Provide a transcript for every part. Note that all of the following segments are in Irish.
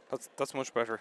That's, that's much better.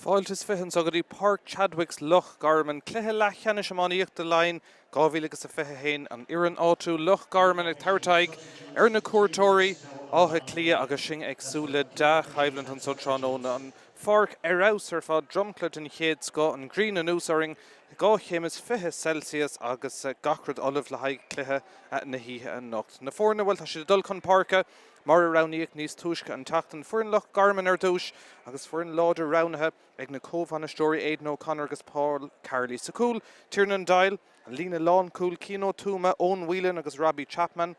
Fáilte is 20 anseo go dtí Páirc Chadwicks, Loch Garman. Cluiche leathcheannais iománaíochta Laighean 2021, an fhoireann áitiúil Loch Garman ag tabhairt aghaidh ar na cuairteoirí, Áth Cliath, agus sinn ag súil le dea-choimhlint anseo tráthnóna. An pháirc ar fheabhas ar fad, dromchla den chéad scoth, an ghrian anuas orainn, 22 chéim Celsius agus gach rud ullamh le haghaidh cluiche na hoíche anocht. Na foirne, bhuel tá siad ag dul chun páirce mar a roghnaíodh níos túisce an tseachtain. Foireann Loch Garman ar dtús agus foireann láidir roghnaithe ag na comhbhainisteoirí Aidan O'Connor agus Paul Carley. Sa chúl, Tiernan Doyle, an líne lánchúil, Cian Ó Tuama, Eoin Whelan agus Robbie Chapman.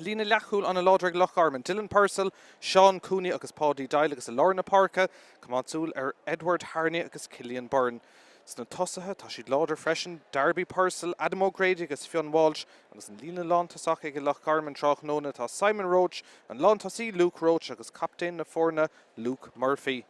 Líne leathchúil an-láidir ag Loch Garman, Dylan Purcell, Seán Cooney agus Paudie Doyle agus i lár na páirce, coimeád súil ar Edward Harney agus Cillian Byrne. Sna tosaithe, tá siad láidir freisin, Darby Purcell, Adam O'Grady agus Fionn Walsh, agus an líne lántosach ag Loch Garman tráthnóna tá Simon Roche, an lántosaí Luke Roche agus captaen na foirne Luke Murphy.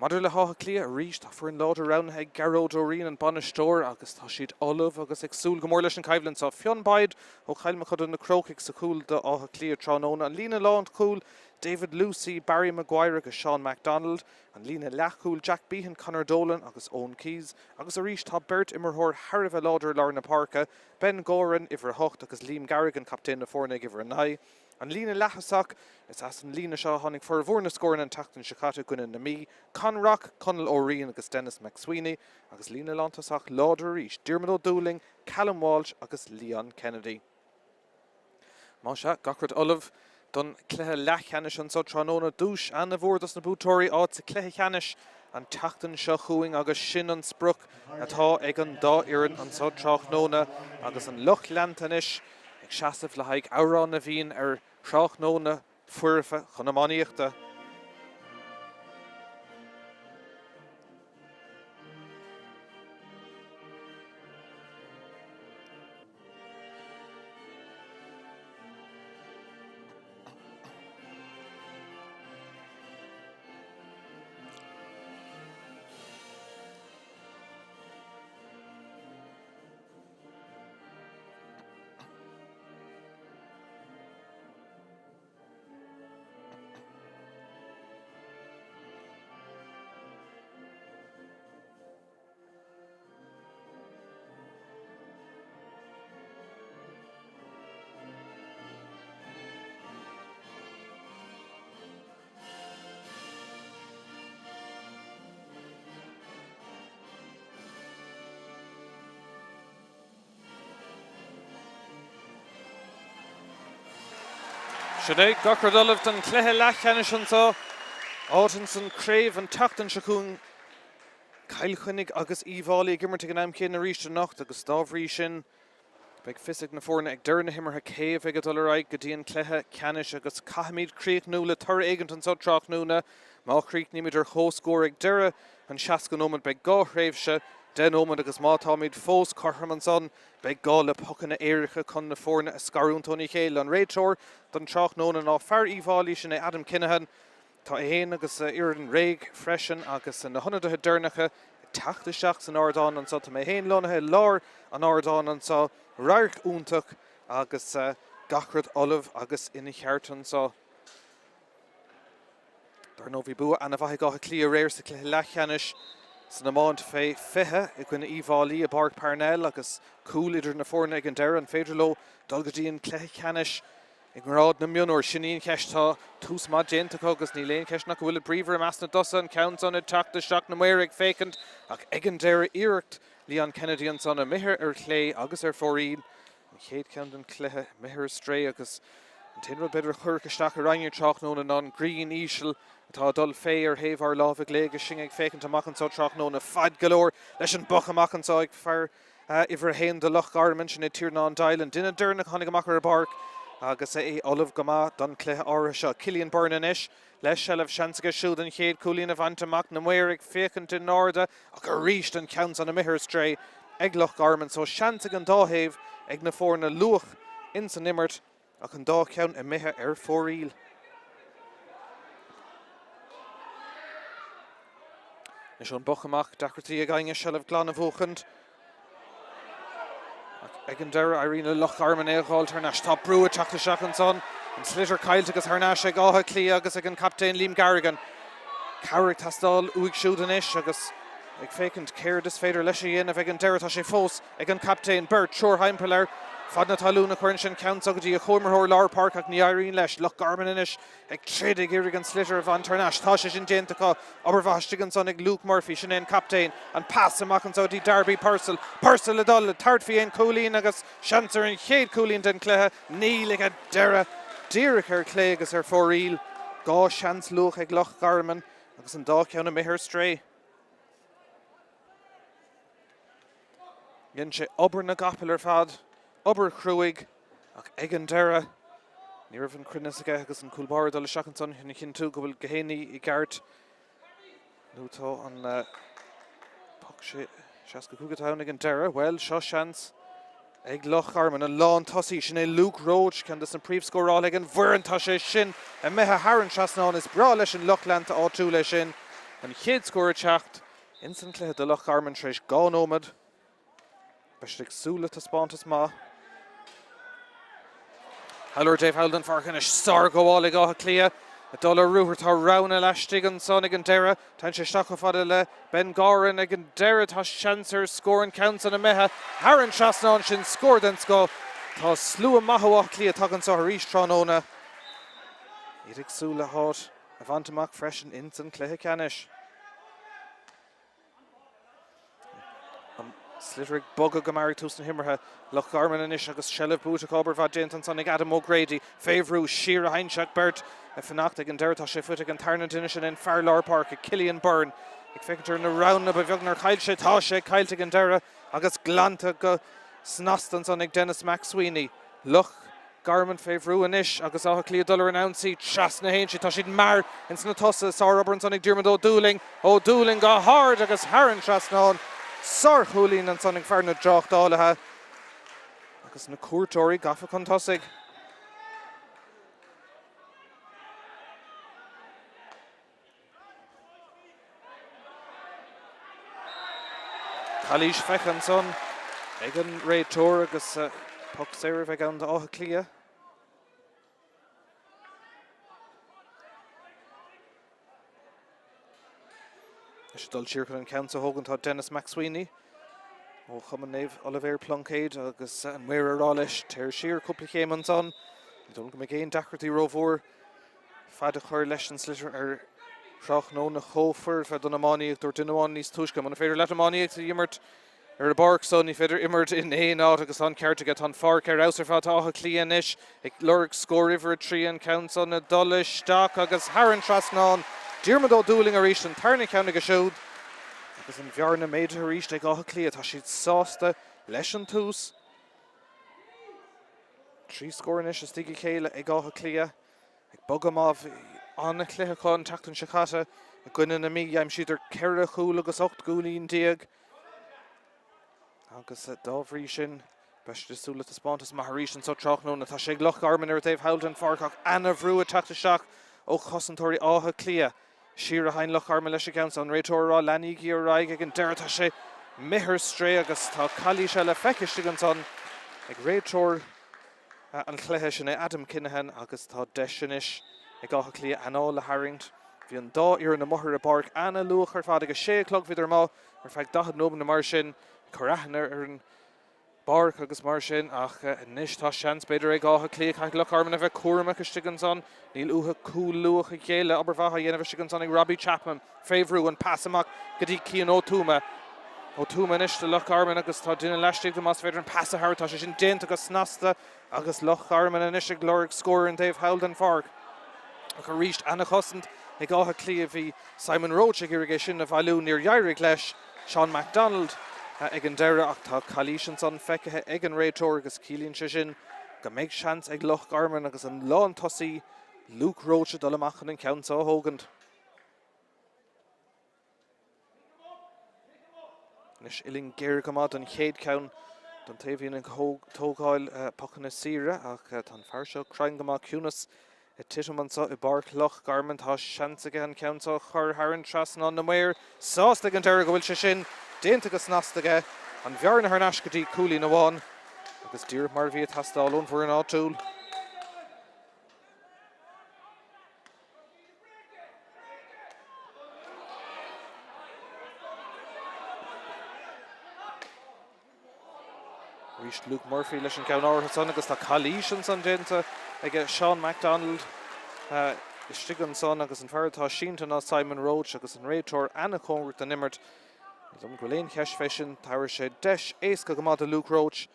Maidir le hÁth Cliath, arís, tá foireann láidir roghnaithe ag Gearóid Ó Riain, an bainisteoir, agus tá siad ullamh agus ag súil go mór leis an choimhlint seo. Fionn Boyd ó Chill Mochuda Na Crócaigh sa chúl do Áth Cliath tráthnóna. An líne lánchúil, David Lucey, Barry Maguire agus Sean McDonald. An líne leathchúil, Jack Behan, Conor Dolan agus Eoin Keyes. Agus arís tá beirt imreoir thar a bheith láidir i lár na páirce, Ben Gaughran, uimhir 8, agus Liam Garrigan, captaen na foirne ag uimhir 9. An líne leath-thosach, is as an líne seo a tháinig formhór na scóranna an tseachtain seo caite i gcoinne na Mí, Con Rock, Conal Ó Riain agus Denis McSweeney, agus líne lántosach láidir arís, Diarmuid Ó Dúlaing, Callum Walsh agus Leon Kennedy. Más ea, gach rud ullamh don chluiche leathcheannais anseo tráthnóna. Duais ana-mhór dos na buaiteoirí, áit sa chluiche ceannais an tseachtain seo chugainn agus sin an sprioc atá ag an dá fhoireann anseo tráthnóna agus an lucht leanta anois ag seasamh le haghaidh amhrán a bhíonn ar thráthnóna foirfe chun iománaíochta. Sin é, gach rud ullamh don chluiche leathcheannais anseo. Áit ins an chraobh an tseachtain seo chugainn. Cill Chainnigh agus Uíbh Fhailí ag imirt ag an am céanna arís anocht agus dá bhrí sin Beidh fios ag na foirne ag deireadh na himeartha cé a bheidh ag dul ar aghaidh go dtí an cluiche ceannais agus caithfimid críochnú le toradh éigint anseo tráthnóna. Má chríochnaímid ar comhscór ag deireadh an 60 nóiméad beidh gá thréimhse 10 nóiméad agus má táimid fós cothrom ansan beidh gá le pocanna éirice chun na foirne a scarúint óna chéile. An réiteoir don tráthnóna ná fear Uíbh Fhailí, sin é Adam Kinahan. Tá é féin agus a fhoireann réidh freisin agus na hionadaithe deireanacha ag teacht isteach san ardán anseo. Tá mé féin lonnaithe i lár an ardáin anseo. Radharc iontach agus gach rud ullamh agus ina cheart anseo. Dar ndóigh bhí bua ana-mhaith ag Áth Cliath aréir sa chluiche leathcheannais san iomáint fé 20 i gcoinne Uíbh Fhailí i bPáirc Parnell agus cúl idir na foirne ag an deireadh. An féidir leo dul go dtí an cluiche ceannais I ngrád na mionúr, sin í an cheist. Tá tús maith déanta acu agus níl aon cheist nach go bhfuilid bríomhar i measc na dtosaithe, an ceann san ag teacht isteach, na maoir ag féachaint ach ag an deireadh iarracht Leon Kennedy ansan imithe ar chlé agus ar fóraoil. An chéad cheann den chluiche imithe ar strae agus an t-aon rud b'fhéidir a chuirfeadh isteach ar éinne tráthnóna ná an ghrian íseal atá ag dul fé ar thaobh ár láimhe clé agus sinn ag féachaint amach anseo tráthnóna. Fad go leor leis an bpoc amach anseo ag fear Uimhir 1 do Loch Garman, sin é Tiarnán Doyle, an duine deireanach a tháinig amach ar an bpáirc agus é ullamh go maith don chluiche áirithe seo. Cillian Byrne anois le seilbh, seans aige siúd an chéad chúilín a bhaint amach, na maoir ag féachaint in airde ach arís an ceann san imithe ar strae ag Loch Garman. So seans ag an dá thaobh ag na foirne luath ins an imirt. Ach an dá cheann imithe ar fóraoil. Anois ón bpoc amach, deacrachtaí ag éinne seilbh glan a bhuachaint. Ach ag an deireadh, éiríonn le Loch Garman é a dh'fháilt thar n-ais. Tá brú ag teacht isteach ansan. An sliotar caillte agus thar n-ais ag Áth Cliath agus ag an captaen Liam Garrigan. Cabhair ag teastáil uaidh siúd anois agus ag féachaint céard is féidir leis a dhéanamh ag an deireadh. Tá sé fós ag an captaen, beirt, triúr thimpeall air. Fad na talún a chuireann sé an ceann so go dtí a chomhimreoir lár páirce ach ní éiríonn leis. Loch Garman anois ag troid ag iarraidh an sliotar a bhaint thar n-ais. Tá sé sin déanta acu. Obair mhaith istigh ansan ag Luke Murphy, sin é an captaen. An pas amach anso dtí Darby Purcell. Purcell ag dul ag tabhairt faoi aon chúilín agus seans ar an chéad chúilín den chluiche. Níl ag an deireadh. Díreach ar chlé agus ar fóraoil. Dhá sheans luath ag Loch Garman agus an dá cheann imithe ar strae. Dhein sé obair na gcapall ar fad, obair chruaidh, ach ag an deireadh ní raibh an cruinneas aige agus an cúl báire ag dul isteach ansan chun a chinntiú go bhfuil gach aon ní i gceart. Nó tá an. Sé 65 atá ann ag an deireadh. Bhuel, seo seans ag Loch Garman, an lántosaí, sin é Luke Roche, ceann de na príomhscórálaithe ag an bhfoireann. Tá sé sin imithe thar an trasnán. Is breá leis an lucht leanta áitiúil é sin. An chéad scór ag teacht ins an cluiche do Loch Garman tar éis 2 nóiméad. Beidh siad ag súil le taispeántas maith. Thall ar an dtaobh thall den pháirc anois, sárghabháil ag Áth Cliath ag dul ar ruathar. Tá roghanna laistigh ansan ag an deireadh. Téann sé isteach chomh fada le Ben Gowran ag an deireadh. Tá seans ar scór an ceann san imithe thar an trasnán sin. Scór den scoth. Tá slua maith ó Áth Cliath tagtha anseo arís tráthnóna. Iad ag súil le háit a bhaint amach freisin ins an cluiche ceannais. An sliotar ag bogadh go mear ag tús na himeartha. Loch Garman anois agus seilbh buaite acu. Obair mhaith déanta ansan ag Adam O'Grady. Fé bhrú siar a théann sé ach beirt ag fanacht ag an deireadh. Tá sé faighte ag an tarna duine sin, an fear lár páirce, Cillian Byrne. Ag féachaint ar na roghanna, ba bheag nár chaill sé. Tá sé caillte ag an deireadh agus glanta go snasta ansan ag Denis McSweeney. Loch Garman fé bhrú anois agus Áth Cliath ag dul ar an ionsaí. Trasna a théann siad. Tá siad mear ins na tosaithe. Sárobair ansan ag Diarmuid Ó Dúlaing. Ó Dúlaing go hard agus thar an trasnán. Sárchúilín ansan ag fear na dTráchtálaithe agus na cuairteoirí gafa chun tosaigh. Calaois feicthe ansan ag an réiteoir agus poc saor a bheidh ann d'Áth Cliath. Anois ag dul siar chun an ceann so a thógaint tá Denis McSweeney ó Chumann Naomh Oilibhéar Pluincéid agus an maor ag rá leis téir siar cúpla chéim ansan. Ní dóigh liom go mbeidh aon deacrachtaí rómhór Fad a chur leis an sliotar ar thráthnóna chomh foirfe don iománaíocht. Dúirt duine amháin níos túisce, muna féidir leat iománaíocht a imirt ar an bpáirc so, ní féidir imirt in aon áit agus tá an ceart aige. Tá an pháirc ar fheabhas ar fad. Tá Áth Cliath anois ag lorg scór uimhir 3, an ceann san ag dul isteach agus thar an trasnán. Diarmuid Ó Dúlaing arís, an tarna ceann aige siúd agus an bhearna méadaithe arís ag Áth Cliath. Tá siad sásta leis an tús. 3 scór anois as a chéile ag Áth Cliath. Ag bogadh maith. Bhí an-chluiche acu an tseachtain seo caite i gcoinne na Mí. D'aimsíodar 4 chúl agus 18 gcúilín. Agus dá bhrí sin, beidh siad ag súil le taispeántas maith arís anseo tráthnóna. Tá sé ag Loch Garman ar an taobh thall den pháirc ach ana-bhrú ag teacht isteach ó chosantóirí Átha Cliath. Siar a théann Loch Garman leis an gceann so. An réiteoir ag rá leanaígí ar aghaidh ag an deireadh. Tá sé imithe ar strae agus tá calaois eile feicthe istigh ansan ag réiteoir an chluiche. Sin é Adam Kinahan agus tá deis anois ag Áth Cliath anáil a tharraingt. Bhí an dá fhoireann amuigh ar an bpáirc ana-luath ar fad. Ag a sé a chlog bhíodar amuigh ar feadh 40 nóiméad nó mar sin ag cur aithne ar an bpáirc agus mar sin ach anois tá seans b'fhéidir ag Áth Cliath. Caithfidh Loch Garman a bheith cúramach istigh ansan. Níl uathu cúl luath a ghéilleadh. Obair mhaith á dhéanamh istigh ansan ag Robbie Chapman. Fé bhrú, an pas amach go dtí Cian Ó Tuama. Ó Tuama anois do Loch Garman agus tá duine laistigh de más féidir an pas a thabhairt. Tá sé sin déanta go snasta agus Loch Garman anois ag lorg scór ar an taobh thall den pháirc. Ach arís ana-chosaint ag Áth Cliath. Bhí Simon Roche ag iarraidh é sin a bhailiú, níor éirigh leis. Seán McDonald ag an deireadh ach tá calaois ansan feicthe ag an réiteoir agus ciallaíonn sé sin go mbeidh seans ag Loch Garman agus an lántosaí Luke Roche dul amach chun an ceann seo a thógaint. Anois uillinn géar go maith don chéad cheann don taobh a bhíonn ag tógáil pocanna saora ach tá an fear seo cruinn go maith. Ciúnas ag titim anseo i bPáirc Loch Garman. Tá seans aige an ceann seo a chur thar an trasnán. Na maoir sásta ag an deireadh go bhfuil sé sin déanta go snasta aige. An bhearna thar n-ais go dtí cúilín amháin agus díreach mar a bhí ag teastáil ón bhfoireann áitiúil. Arís Luke Murphy leis an gceann áirithe san agus tá calaois ansan déanta ag Seán McDonald istigh ansan agus an fear atá sínte ná Simon Roche agus an réiteoir ana-chóngarach don imirt. Ní dóigh liom go bhfuil aon cheist fé sin, tabharfaidh sé deis éasca go maith do Luke Roche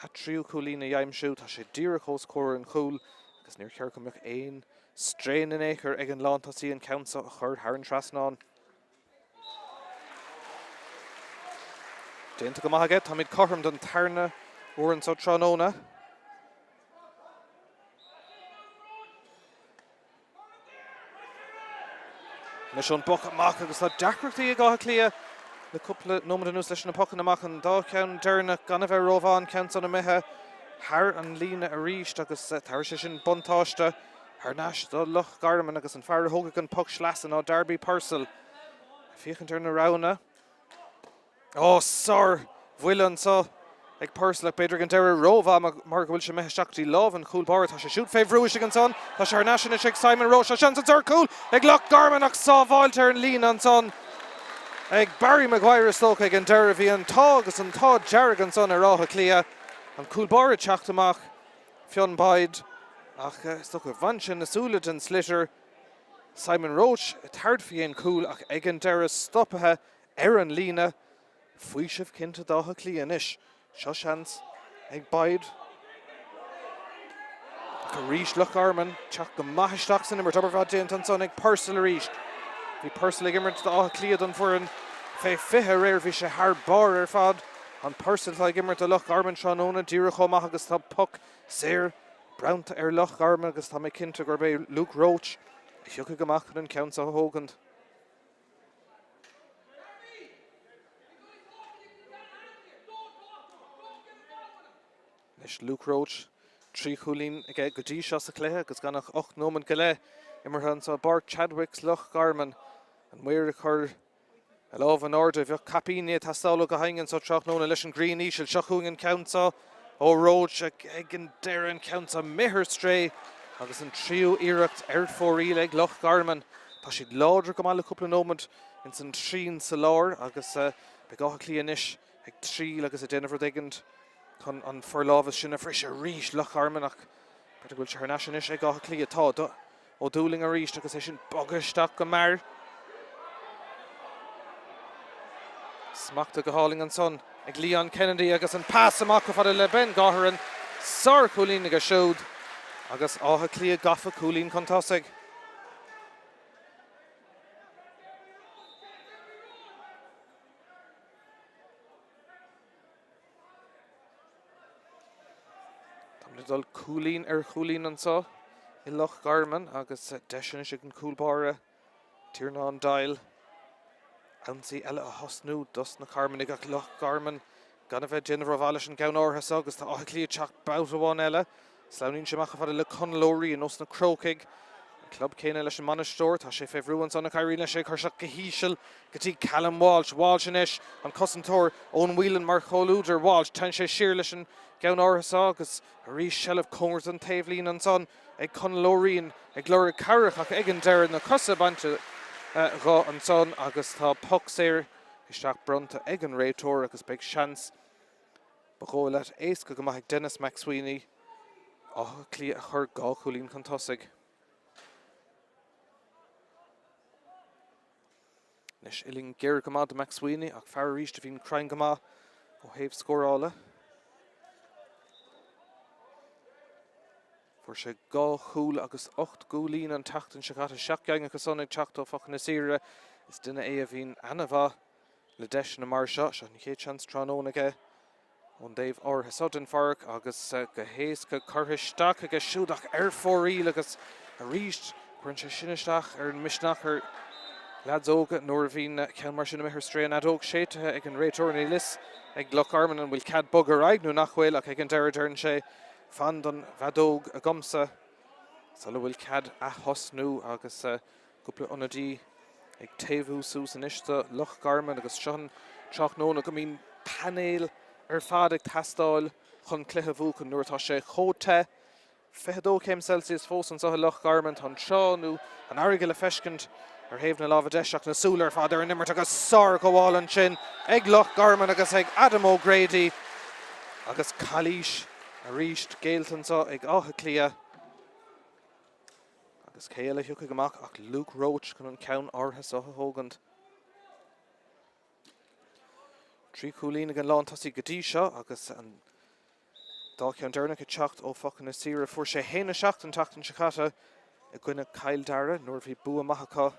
a tríú cúilín a aimsiú. Tá sé díreach os comhair an chúil agus níor cheart go mbeadh aon straidhn in aon chor ag an lántosaí an ceann seo a chur thar an trasnán. Déanta go maith aige. Táimid cothrom don tarna huair anseo tráthnóna. Anois ón bpoc amach agus tá deacrachtaí ag Áth Cliath. Le cúpla nóiméad anuas leis na pocanna amach, an dá cheann deireanach gan a bheith rómhaith, an ceann san imithe thar an líne arís agus tabharfaidh sé sin buntáiste thar n-ais do Loch Garman agus an fear a thógfaidh an poc sleasa ná Darby Purcell. Ag féachaint ar na roghanna. Ó, sár-bhuille anseo ag Purcell ach b'fhéidir ag an deireadh rómhaith mar go bhfuil sé imithe isteach go dtí lámh an chúl báire. Tá sé siúd fé bhrú istigh ansan. Tá sé thar n-ais anois ag Simon Roche. Tá seans anseo ar chúl ag Loch Garman ach sábháilte ar an líne ansan ag Barry Maguire is dócha ag an deireadh. Bhí an t-ádh agus an t-ádh dearg ansan ar Áth Cliath. An cúl báire ag teacht amach, Fionn Boyd, ach is dócha bhain sé na súile den sliotar. Simon Roche ag tabhairt faoi an cúl ach ag an deireadh stoptha ar an líne. Faoiseamh cinnte d'Áth Cliath anois. Seo seans ag Boyd. Ach arís Loch Garman teacht go maith isteach san imirt. Obair mhaith déanta ansan ag Purcell arís. Bhí Purcell ag imirt d'Áth Cliath don bhfoireann fé 20 aréir. Bhí sé thar barr ar fad. An Purcell atá ag imirt do Loch Garman tráthnóna díreach chomh maith agus tá poc saor bronnta ar Loch Garman agus tá mé cinnte gurb é Luke Roche a thiocfaidh amach chun an ceann seo a thógaint. Anois Luke Roche, 3 chúilín aige go dtí seo sa chluiche agus gan ach 8 nóiméad go leith imeartha anseo i bPáirc Chadwicks, Loch Garman. An maor ag cur a lámh in airde. Bheadh caipíní ag teastáil ó gach éinne anseo tráthnóna leis an ghrian íseal. Seo chugainn an ceann seo ó Roche ag an deireadh, an ceann seo imithe ar strae agus an tríú iarracht ar fóraoil ag Loch Garman. Tá siad láidir go maith le cúpla nóiméad ins an trian sa lár agus beidh Áth Cliath anois ag triail agus ag déanamh rud éigin chun an forlámhas sin a bhriseadh arís. Loch Garman ach b'fhéidir go bhfuil sé thar n-ais anois ag Áth Cliath. Tá Ó Dúlaing arís agus é sin bogtha isteach go mear. Smachtaithe go hálainn ansan ag Leon Kennedy agus an pas amach chomh fada le Ben Gaughran. Sárchúilín aige siúd agus Áth Cliath gafa cúilín chun tosaigh. Táimid ag dul cúilín ar chúilín anseo i Loch Garman agus deis anois ag an cúl báire Tiarnán Doyle ionsaí eile a thosnú dos na Carmanaigh ach Loch Garman gan a bheith ag déanamh rómhaith leis an gceann áirithe seo agus tá Áth Cliath ag teacht babhta amháin eile. Sleamhnaíonn sé amach chomh fada le Conall Ó Riain ós na Crócaigh, an club céanna leis an mbainisteoir. Tá sé fé bhrú ansan ach éiríonn leis é a chur isteach go híseal go dtí Callum Walsh. Walsh anois, an cosantóir Eoin Whelan mar chomhluadar. Walsh, téann sé siar leis an gceann áirithe seo agus arís seilbh cóngarach don taobhlíne ansan ag Conall Ó Riain ag lorg cabhrach ach ag an deireadh na cosa bainte dho ansan agus tá poc saor isteach bronnta ag an réiteoir agus beidh seans Ba dhóigh leat éasca go maith ag Denis McSweeney Áth Cliath a chur 2 chúilín chun tosaigh. Anois uillinn géar go maith do McSweeney ach fear arís a bhíonn cruinn go maith ó thaobh scórála. Fuair sé 2 chúl agus 8 gcúilín an tseachtain seo caite, 7 gceann acu san ag teacht ó phocanna saora. Is duine é a bhíonn ana-mhaith le deiseanna mar seo. Seo an chéad seans tráthnóna aige ón dtaobh áirithe seo den pháirc agus go héasca curtha isteach aige siúd ach ar fóraoil agus arís cuireann sé sin isteach ar an misneach ar leaids óga nuair a bhíonn ceann mar sin imithe ar strae. An fheadóg séidte ag an réiteoir, níl fhios ag Loch Garman an bhfuil cead bogadh ar aghaidh nó nach bhfuil ach ag an deireadh deireann sé fan don bhfeadóg agamsa sula bhfuil cead ath-thosnú agus Cúpla ionadaí ag taobhú suas anois do Loch Garman agus seo an tráthnóna go mbíonn painéal ar fad ag teastáil chun cluiche a bhuachan nuair atá sé chomh te. 22 céim Celsius fós anseo i Loch Garman. Tá an trá nó an fharraige le feiscint ar thaobh na láimhe deise ach na súile ar fad ar an imirt agus sárghabháil ansin ag Loch Garman agus ag Adam O'Grady agus calaois arís géillte anseo ag Áth Cliath. Agus cé eile a thiocfaidh amach ach Luke Roche chun an ceann áirithe seo a thógaint. 3 chúilín ag an lántosaí go dtí seo agus an dá cheann deireanach ag teacht ó phocanna saora. Fuair sé 1-7 an tseachtain seo caite i gcoinne Chill Dara nuair a bhí bua maith acu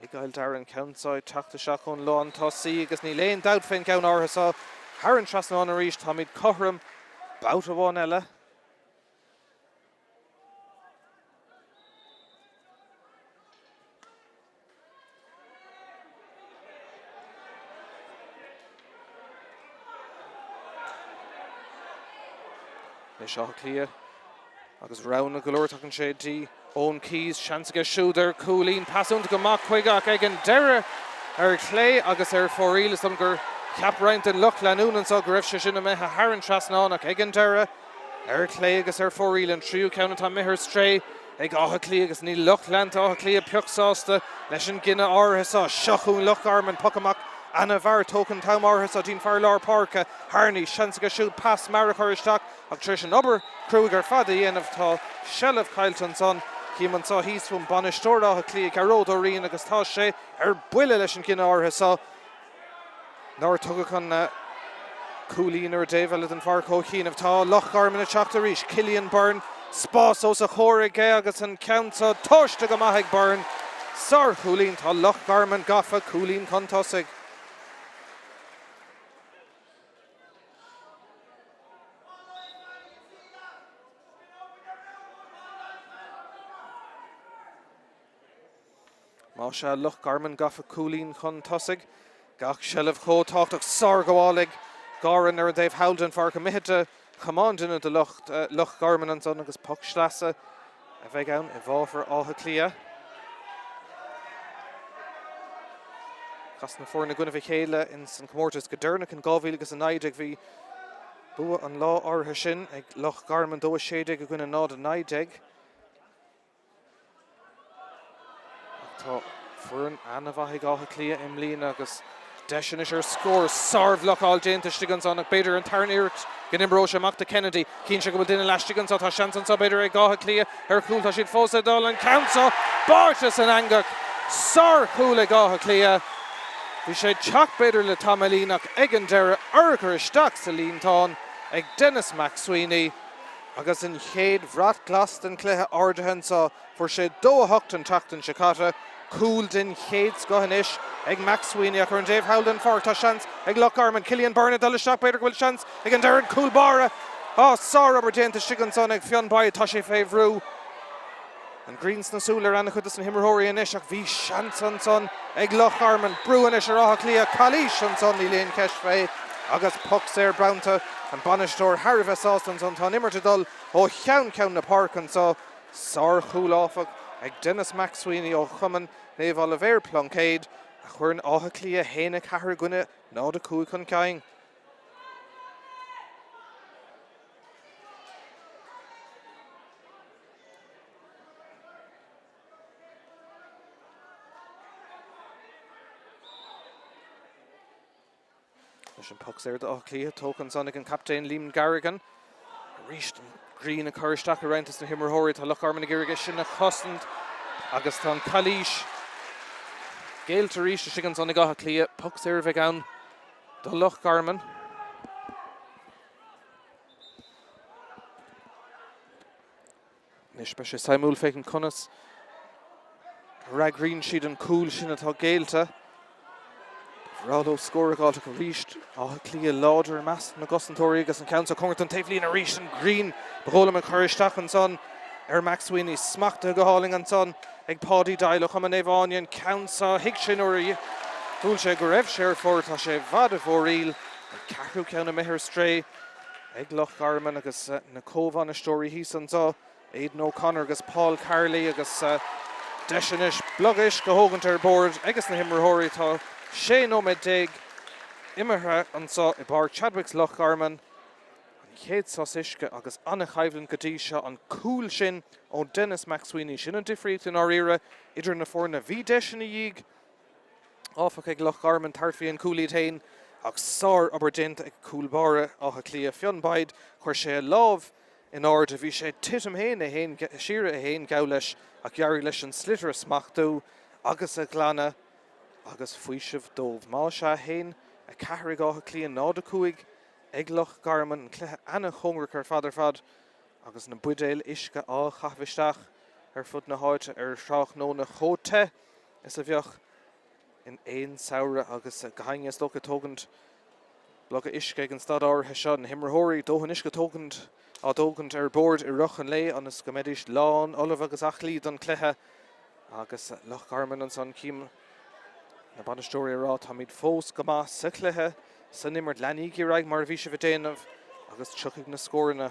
i gCill Dara. An ceann seo ag teacht isteach ón lántosaí agus níl aon dabht fén gceann áirithe seo thar an trasnán arís. Táimid cothrom babhta amháin eile. Anois Áth Cliath agus roghanna go leor tagann sé dtí Eoin Keyes, seans aige siúd ar chúilín, pas iontach amach chuige ach ag an deireadh ar chlé agus ar fóraoil. Is dóigh gur cheap roinnt den lucht leanúna anseo go raibh sé sin imithe thar an trasnán ach ag an deireadh ar chlé agus ar fóraoil an tríú ceann atá imithe ar strae ag Áth Cliath agus níl lucht leanta Átha Cliath pioc sásta leis an gcinneadh áirithe seo. Seo chugainn Loch Garman, poc amach ana-mhear tógtha an t-am áirithe seo dtí'n fear lár páirce, Harney. Seans aige siúd pas mear a chur isteach ach tar éis an obair chruaidh ar fad a dhéanamh tá seilbh caillte ansan. Cím anso thíos fúm bainisteoir Átha Cliath, Gearóid Ó Riain agus tá sé ar buile leis an gcinneadh áirithe seo. Nár tugadh an cúilín ar an dtaobh eile den pháirc ó chianaibh. Tá Loch Garman ag teacht arís. Cillian Byrne, spás os a chomhair aige agus an ceann seo tomhaiste go maith ag Byrne. Sárchúilín. Tá Loch Garman gafa, cúilín chun tosaigh. Más ea, Loch Garman gafa cúilín chun tosaigh. Gach seilbh chomh tábhachtach. Sárghabháil ag Gaughran ar an dtaobh thall den pháirc. Imithe de chamán duine de lucht Loch Garman ansan agus poc sleasa a bheidh ann i bhfabhar Átha Cliath. Chas na foirne i gcoinnibh a chéile ins an chomórtas go deireanach in 2019. Bhí bua an lá áirithe sin ag Loch Garman, 2-16 i gcoinne 0-19. Ach tá foireann ana-mhaith ag Áth Cliath i mbliana agus deis anois ar scór. Sárbhlocáil déanta istigh ansan ach b'fhéidir an tarna iarracht go n-imreoidh sé amach do Kennedy. Cíonn sé go bhfuil duine laistigh anso. Tá seans anso b'fhéidir ag Áth Cliath ar chúl. Tá siad fós ag dul an ceann seo báite san eangach. Sárchúl ag Áth Cliath. Bhí sé ag teacht b'fhéidir le tamaillín ach ag an deireadh urchar isteach sa líontán ag Denis McSweeney. Agus an chéad bhrat glas den chluiche ardaithe anseo, fuair sé 2-8 an tseachtain seo caite, cúl den chéad scoth anois ag McSweeney ach ar an dtaobh thall den pháirc tá seans ag Loch Garman, Cillian Byrne ag dul isteach, b'fhéidir go bhfuil seans ag an deireadh, cúl báire! Á, sárobair déanta istigh ansan ag Fionn Boyd, tá sé fé bhrú. An ghrian sna súile ar an-chuid de na himreoirí anois ach bhí seans ansan ag Loch Garman. Brú anois ar Áth Cliath, calaois ansan, níl aon cheist fé agus poc saor bronnta. An bainisteoir thar a bheith sásta ansan. Tá an imirt ag dul ó cheann ceann na páirce anso. Sár-chúl áfach ag Denis McSweeney ó Chumann Naomh Oilibhéir Pluincéid a chuireann Áth Cliath 1-4 i gcoinne 0-5 chun cinn. Leis an poc saor d'Áth Cliath, tógtha ansan ag an captaen Liam Garrigan. Arís an ghrian ag cur isteach ar roinnt de na himreoirí. Tá Loch Garman ag iarraidh é sin a chosaint agus tá an calaois géillte arís istigh ansan ag Áth Cliath. Poc saor a bheidh ann do Loch Garman. Anois beidh sé suimiúil féachaint conas a fhreagraíonn siad an cúl sin atá géillte. Ba bhreá leo scór a fháilt ach arís Áth Cliath láidir i measc na gcosantóirí agus an ceann seo cóngarach don taobhlíne arís an ghrian ba dhóigh liom ag cur isteach ansan ar McSweeney. Smachtaithe go hálainn ansan ag Páidí Doyle ó Chumann Naomh Áine an ceann seo thuig sé nuair a bhuail sé go raibh sé ar fóraoil. Tá sé i bhfad i bhfóraoil. An ceathrú ceann imithe ar strae. Ag Loch Garman agus na comhbhainisteoirí thíos anseo, Aidan O'Connor agus Paul Carley agus deis anois bloga uisce a thógaint ar bord ages na himreoirí. Tá 16 nóiméad imeartha anseo i bPáirc Chadwicks Loch Garman. An chéad sos uisce agus an-choimhlint go dtí seo. An cúl sin ó Denis McSweeney, sin an difríocht i ndáiríre idir na foirne. Bhí deis ina dhiaidh. áfach, ag Loch Garman tabhairt faoi an cúl iad féin ach sár-obair déanta ag cúl báire Átha Cliath, Fionn Boyd. Chuir sé a lámh in airde, bhí sé ag titim féin, é féin siar é féin, geall leis, ach d'éirigh leis an sliotar a smachtú agus a ghlanadh agus faoiseamh dóibh. Más ea, 1, 4 ag Áth Cliath, 0, 5 ag Loch Garman, an cluiche ana-chóngarach ar fad ar fad agus na buidéil uisce á chaitheamh isteach ar fud na háite ar thráthnóna chomh te is a bheadh in aon samhradh agus gach éinne is dócha ag tógaint bloga uisce ag an staid áirithe seo, na himreoirí, dóthain uisce tógaint, á dtógaint ar bord i rith an lae ionas go mbeidís lán ullamh agus aclaí don chluiche agus Loch Garman ansan cím na bainisteoirí ag rá táimid fós go maith sa chluiche, san imirt, leanaígí ar aghaidh mar a bhí sibh ag déanamh agus tiocfaidh na scóranna.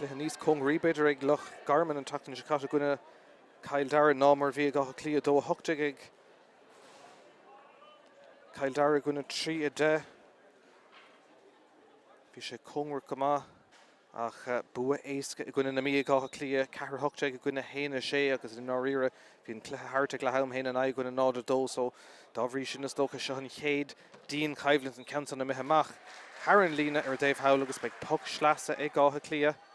Cluiche níos cóngaraí, b'fhéidir, ag Loch Garman an tseachtain seo caite i gcoinne Chill Dara ná mar a bhí ag Áth Cliath, 2-18 ag Cill Dara i gcoinne 3-10. Bhí sé cóngarach go maith ach bua éasca i gcoinne na Mí ag Áth Cliath, 4-18 i gcoinne 1-6 agus i ndáiríre bhí an cluiche thart ag leath am, 1-9 i gcoinne 0-2 so dá bhrí sin is dócha seo an chéad dianchoimhlint an ceann san imithe amach thar an líne ar an dtaobh thall agus beidh poc sleasa ag Áth Cliath.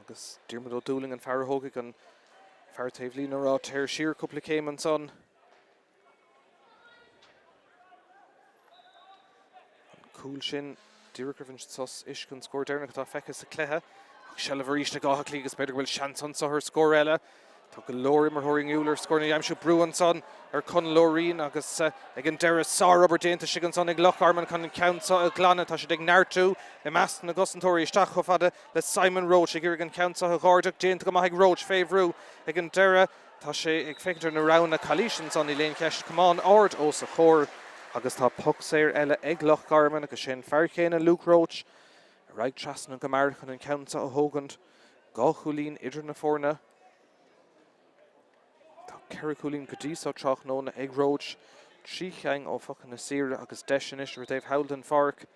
Agus Diarmuid Ó Dúlaing an fear a thógfaidh an fear taobh líne a rá téir siar cúpla céim ansan. An cúl sin díreach roimh an sos uisce an scór deireanach atá feicthe sa chluiche. Ach seilbh arís ag Áth Cliath agus b'fhéidir go bhfuil seans anso ar scór eile. Tá go leor imreoirí inniúil ar scór a aimsiú. Brú ansan ar Conall Ó Riain agus ag an deireadh sárobair déanta istigh ansan ag Loch Garman chun an ceann seo a ghlanadh. Tá siad ag neartú i measc na gcosantóirí isteach chomh fada le Simon Roche ag iarraidh an ceann seo a dh'ardú. Déanta go maith ag Roche fé bhrú ag an deireadh. Tá sé ag féachaint ar na roghanna calaois ansan, níl aon cheist. Camán ard os a chomhair agus tá poc saor eile ag Loch Garman agus sé an fear chéanna, Luke Roche, ar aghaidh trasna go mear chun an ceann seo a thógaint. 2 chúilín idir na foirne. Tá 4 chúilín go dtí seo tráthnóna ag Roche, 3 cheann ó phocanna saora agus deis anois ar an dtaobh thall den pháirc.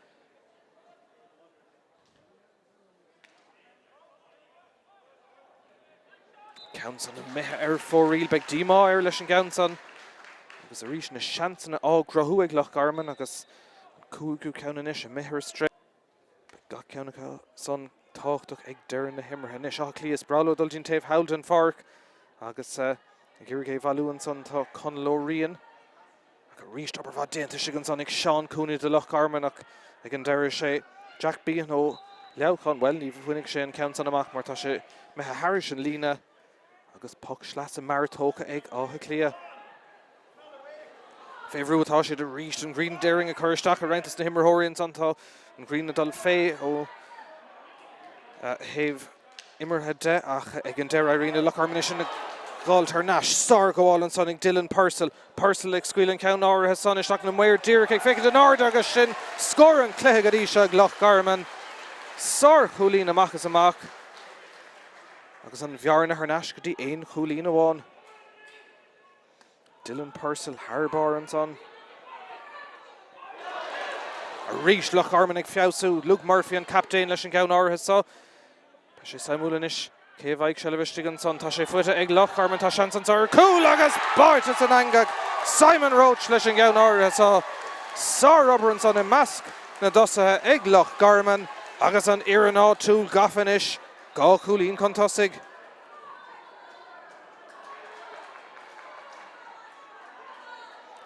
Ceann san imithe ar fóraoil. Beidh díomá air leis an gceann san. Agus arís na seansanna á gcruthú ag Loch Garman agus an cúigiú ceann anois imithe ar strae. Beidh gach ceann acu san tábhachtach ag deireadh na himeartha. Anois Áth Cliath is breá leo dul dtí'n taobh thall den pháirc agus ag iarraidh é a bhailiú ansan tá Conall Ó Riain. Ach arís obair mhaith déanta istigh ansan ag Seán Cooney do Loch Garman ach ag an deireadh sé Jack Behan ó Leamhcán, bhuel ní bhainfidh sé an ceann san amach mar tá sé imithe thairis an líne agus poc sleasa mear tógtha ag Áth Cliath. Fé bhrú atá siad arís an ghrian déarfainn ag cur isteach ar roinnt des na himreoirí ansan tá an ghrian ag dul fé ó thaobh imeartha de ach ag an deireadh éiríonn le Loch Garman é sin a dh'fháilt thar n-ais. Sárghabháil ansan ag Dylan Purcell. Purcell ag scaoileadh an ceann áirithe san isteach na maoir díreach ag féachaint in airde agus sin scór an chluiche go dtí seo ag Loch Garman. Sárchúilín amach is amach agus an bhearna thar n-ais go dtí aon chúilín amháin. Dylan Purcell thar barr ansan. Arís Loch Garman ag feabhsú. Luke Murphy an captaen leis an gceann áirithe seo. Beidh sé suimiúil anois cé a bhfaighidh seilbh istigh ansan. Tá sé faighte ag Loch Garman. Tá seans anso ar chúl agus báite san eangach. Simon Roche leis an gceann áirithe seo. Sárobair ansan i measc na dtosaithe ag Loch Garman agus an fhoireann áitiúil gafa anois. 2 chúilín chun tosaigh.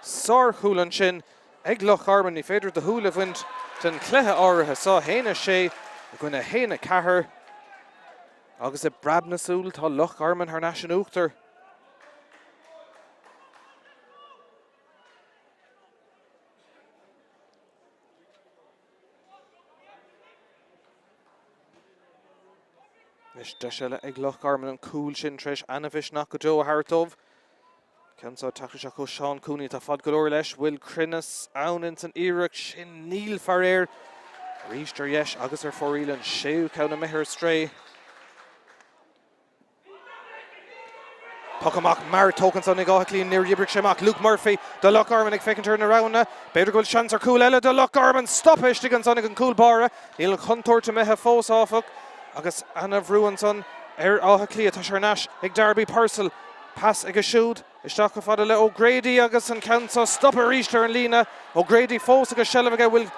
Sárchúl ansin ag Loch Garman. Ní féidir do shúil a bhaint den chluiche áirithe seo. 1-6 i gcoinne 1-4 agus i bpreab na súl tá Loch Garman thar n-ais in uachtar. Anois deis eile ag Loch Garman an cúl sin tar éis ana-mhisneach go deo a thabhairt dóibh. Ceann seo ag teacht isteach ó Seán Cooney atá fad go leor leis. Bhfuil cruinneas ann ins an iarracht sin? Níl, faraor. Arís ar dheis agus ar fóraoil an séú ceann imithe ar strae. Poc amach mear tógtha ansan ag Áth Cliath, níor oibrigh sé amach. Luke Murphy do Loch Garman ag féachaint ar na roghanna. B'fhéidir go bhfuil seans ar chúl eile do Loch Garman. Stoptha istigh ansan ag an gcúl báire. Níl an chontúirt imithe fós, áfach, agus ana-bhrú ansan ar Áth Cliath. Tá sé thar n-ais ag Darby Purcell. Pas aige siúd. Isteach chomh fada le O'Grady agus an ceann seo stoptha arís ar an líne. O'Grady fós agus seilbh aige. Bhfuil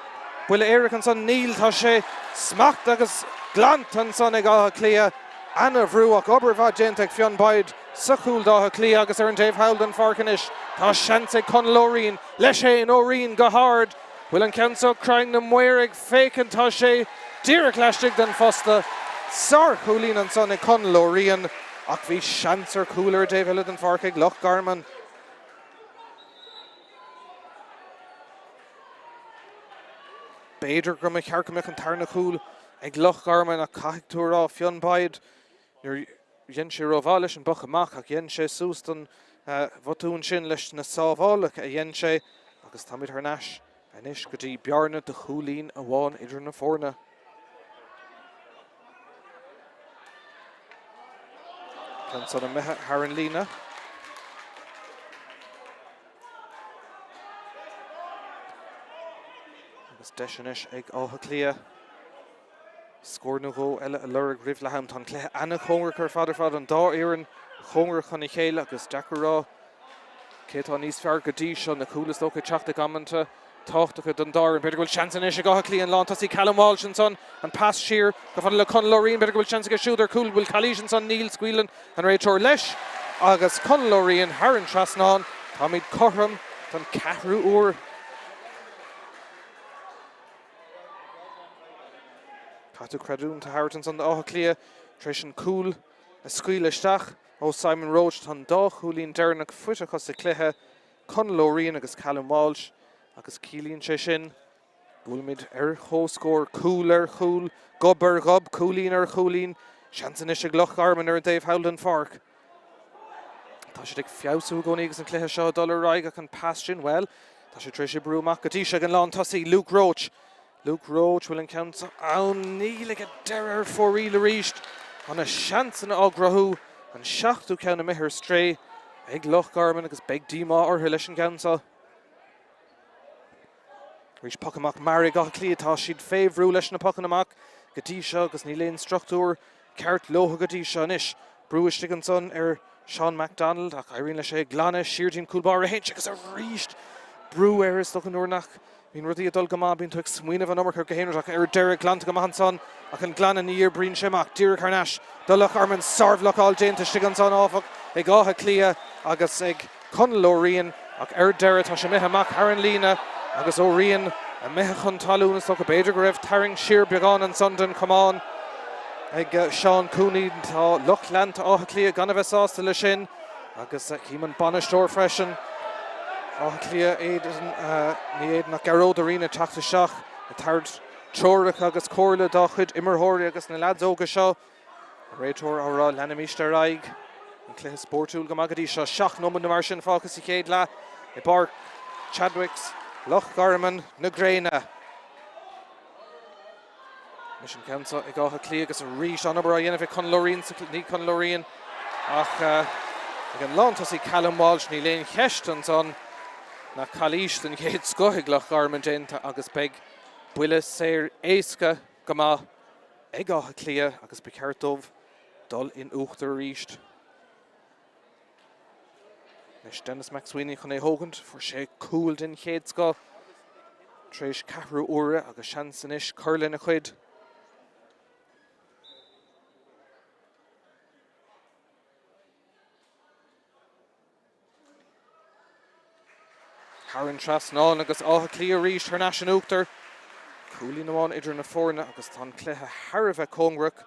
buille éirice ansan? Níl. Tá sé smachtaithe agus glanta ansan ag Áth Cliath. Ana-bhrú ach obair mhaith déanta ag Fionn Boyd sa chúl d'Áth Cliath agus ar an dtaobh thall den pháirc anois tá seans ag Conall Ó Riain. Leis fhéin, Ó Riain go hard. Bhfuil an ceann seo cruinn? Na maoir ag féachaint. Tá sé díreach laistigh den phosta. Sár-chúilín ansan ag Conall Ó Riain ach bhí seans ar chúl ar an dtaobh eile den pháirc ag Loch Garman. B'fhéidir go mba cheart go mbeadh an tarna chúl ag Loch Garman ach caithfidh tú a rá, Fionn Boyd, níor dhein sé rómhaith leis an bpoc amach ach dhein sé suas don bhotún sin leis na sábhálacha a dhein sé agus táimid thar n-ais. Anois go dtí bearna de chúilín amháin idir na foirne. Ceann san imithe thar an líne. Agus deis anois ag Áth Cliath scór nó dhó eile a lorg roimh leath am. Tá an cluiche an-chóngarach ar fad ar fad, an dá fhoireann cóngarach chun a chéile agus deacair a rá Cé atá níos fearr go dtí seo? Na cúil is dócha ag teacht ag amanta tábhachtacha don dá fhoireann. B'fhéidir go bhfuil seans anois ag Áth Cliath an lántosaí Callum Walsh ansan, an pas siar chomh fada le Conall Ó Riain. B'fhéidir go bhfuil seans aige siúd ar chúl. Bhfuil calaois ansan? Níl, scaoileann an réiteoir leis agus Conall Ó Riain thar an trasnán. Táimid cothrom don ceathrú uair. Caithfidh tú creidiúint a thabhairt ansan d'Áth Cliath tar éis an cúl a scaoileadh isteach. Ó Simon Roche, tá an dá chúilín deireanach faighte acu sa chluiche, Conall Ó Riain agus Callum Walsh, agus ciallaíonn sé sin go bhfuilimid ar chomhscór, cúl ar chúl, gob ar ghob, cúilín ar chúilín. Seans anois ag Loch Garman ar an dtaobh thall den pháirc. Tá siad ag feabhsú i gcónaí agus an cluiche seo ag dul ar aghaidh ach an pas sin, bhuel, tá sé tar éis oibriú amach go dtí seo ag an lántosaí, Luke Roche. Luke Roche, bhfuil an ceann seo ann? Níl ag an deireadh ar fóraoil arís. Tá na seansanna á gcruthú, an seachtú ceann imithe ar strae ag Loch Garman agus beidh díomá orthu leis an gceann seo. Arís poc amach mear ag Áth Cliath, tá siad fé bhrú leis na pocanna amach go dtí seo agus níl aon struchtúr ceart leo go dtí seo. Anois brú istigh ansan ar Seán McDonald ach éiríonn leis é a ghlanadh siar dtí'n cúl báire a Hinch agus arís brú air is dócha nuair nach Bíonn rudaí ag dul go maith, bíonn tú ag smaoineamh an iomarca go haon rud ach ar deireadh glanta go maith ansan ach an glanadh ní oibríonn sé amach díreach thar n-ais do Loch Garman. Sárbhlocáil déanta istigh ansan áfach ag Áth Cliath agus ag Conall Ó Riain ach ar deireadh tá sé imithe amach thar an líne agus Ó Riain imithe chun talún. Is dócha b'fhéidir go raibh tarraingt siar beagán ansan den chamán ag Seán Cooney. Tá lucht leanta Átha Cliath gan a bheith sásta leis sin. Agus chím an bainisteoir freisin, Áth Cliath, Aidan, ní Aidan ach Gearóid Ó Riain ag teacht isteach, ag tabhairt treoracha agus comhairle dá chuid imreoirí agus na leaids óga seo. An réiteoir á rá, leanaimis ar aghaidh. An cluiche spórtúil go maith go dtí seo. 7 nóiméad nó mar sin fágtha sa chéad leath i bPáirc Chadwicks, Loch Garman na gréine. Anois an ceann seo ag Áth Cliath agus arís an-obair á dhéanamh ag Conall Ó Riain, ní Conall Ó Riain ach ag an lántosaí Callum Walsh. Níl aon cheist ansan nach calaois den chéad scoth ag Loch Garman déanta agus beidh buille saor éasca go maith ag Áth Cliath agus ba cheart dóibh dul in uachtar arís. Anois Denis McSweeney chun é thógaint. Fuair sé cúl den chéad scoth tar éis ceathrú uaire agus seans anois cur lena chuid. Thar an trasnán agus Áth Cliath arís thar n-ais in uachtar. Cúilín amháin idir na foirne agus tá an cluiche thar a bheith cóngarach.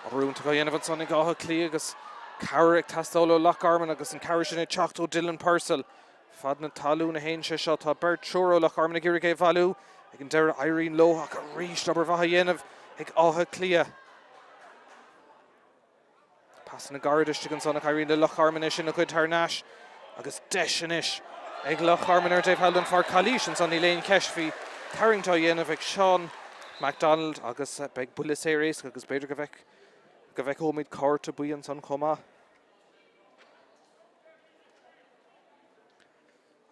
Obair iontach á dhéanamh ansan ag Áth Cliath agus cabhair ag teastáil ó Loch Garman agus an cabhair sin ag teacht ó Dylan Purcell. Fad na talún a théann sé seo. Tá beirt, triúr ó Loch Garman ag iarraidh é a bhailiú. Ag an deireadh éiríonn leo ach arís obair mhaith á dhéanamh ag Áth Cliath. Pasanna gairid istigh ansan ach éiríonn le Loch Garman é sin a ghoid thar n-ais agus deis anois ag Loch Garman ar an dtaobh thall den pháirc. Calaois ansan, níl aon cheist. Bhí tarraingt á dhéanamh ag Seán McDonald agus beidh buille saor éasca agus b'fhéidir go bhfeic go bhfeiceoimid cárta buí ansan chomh maith.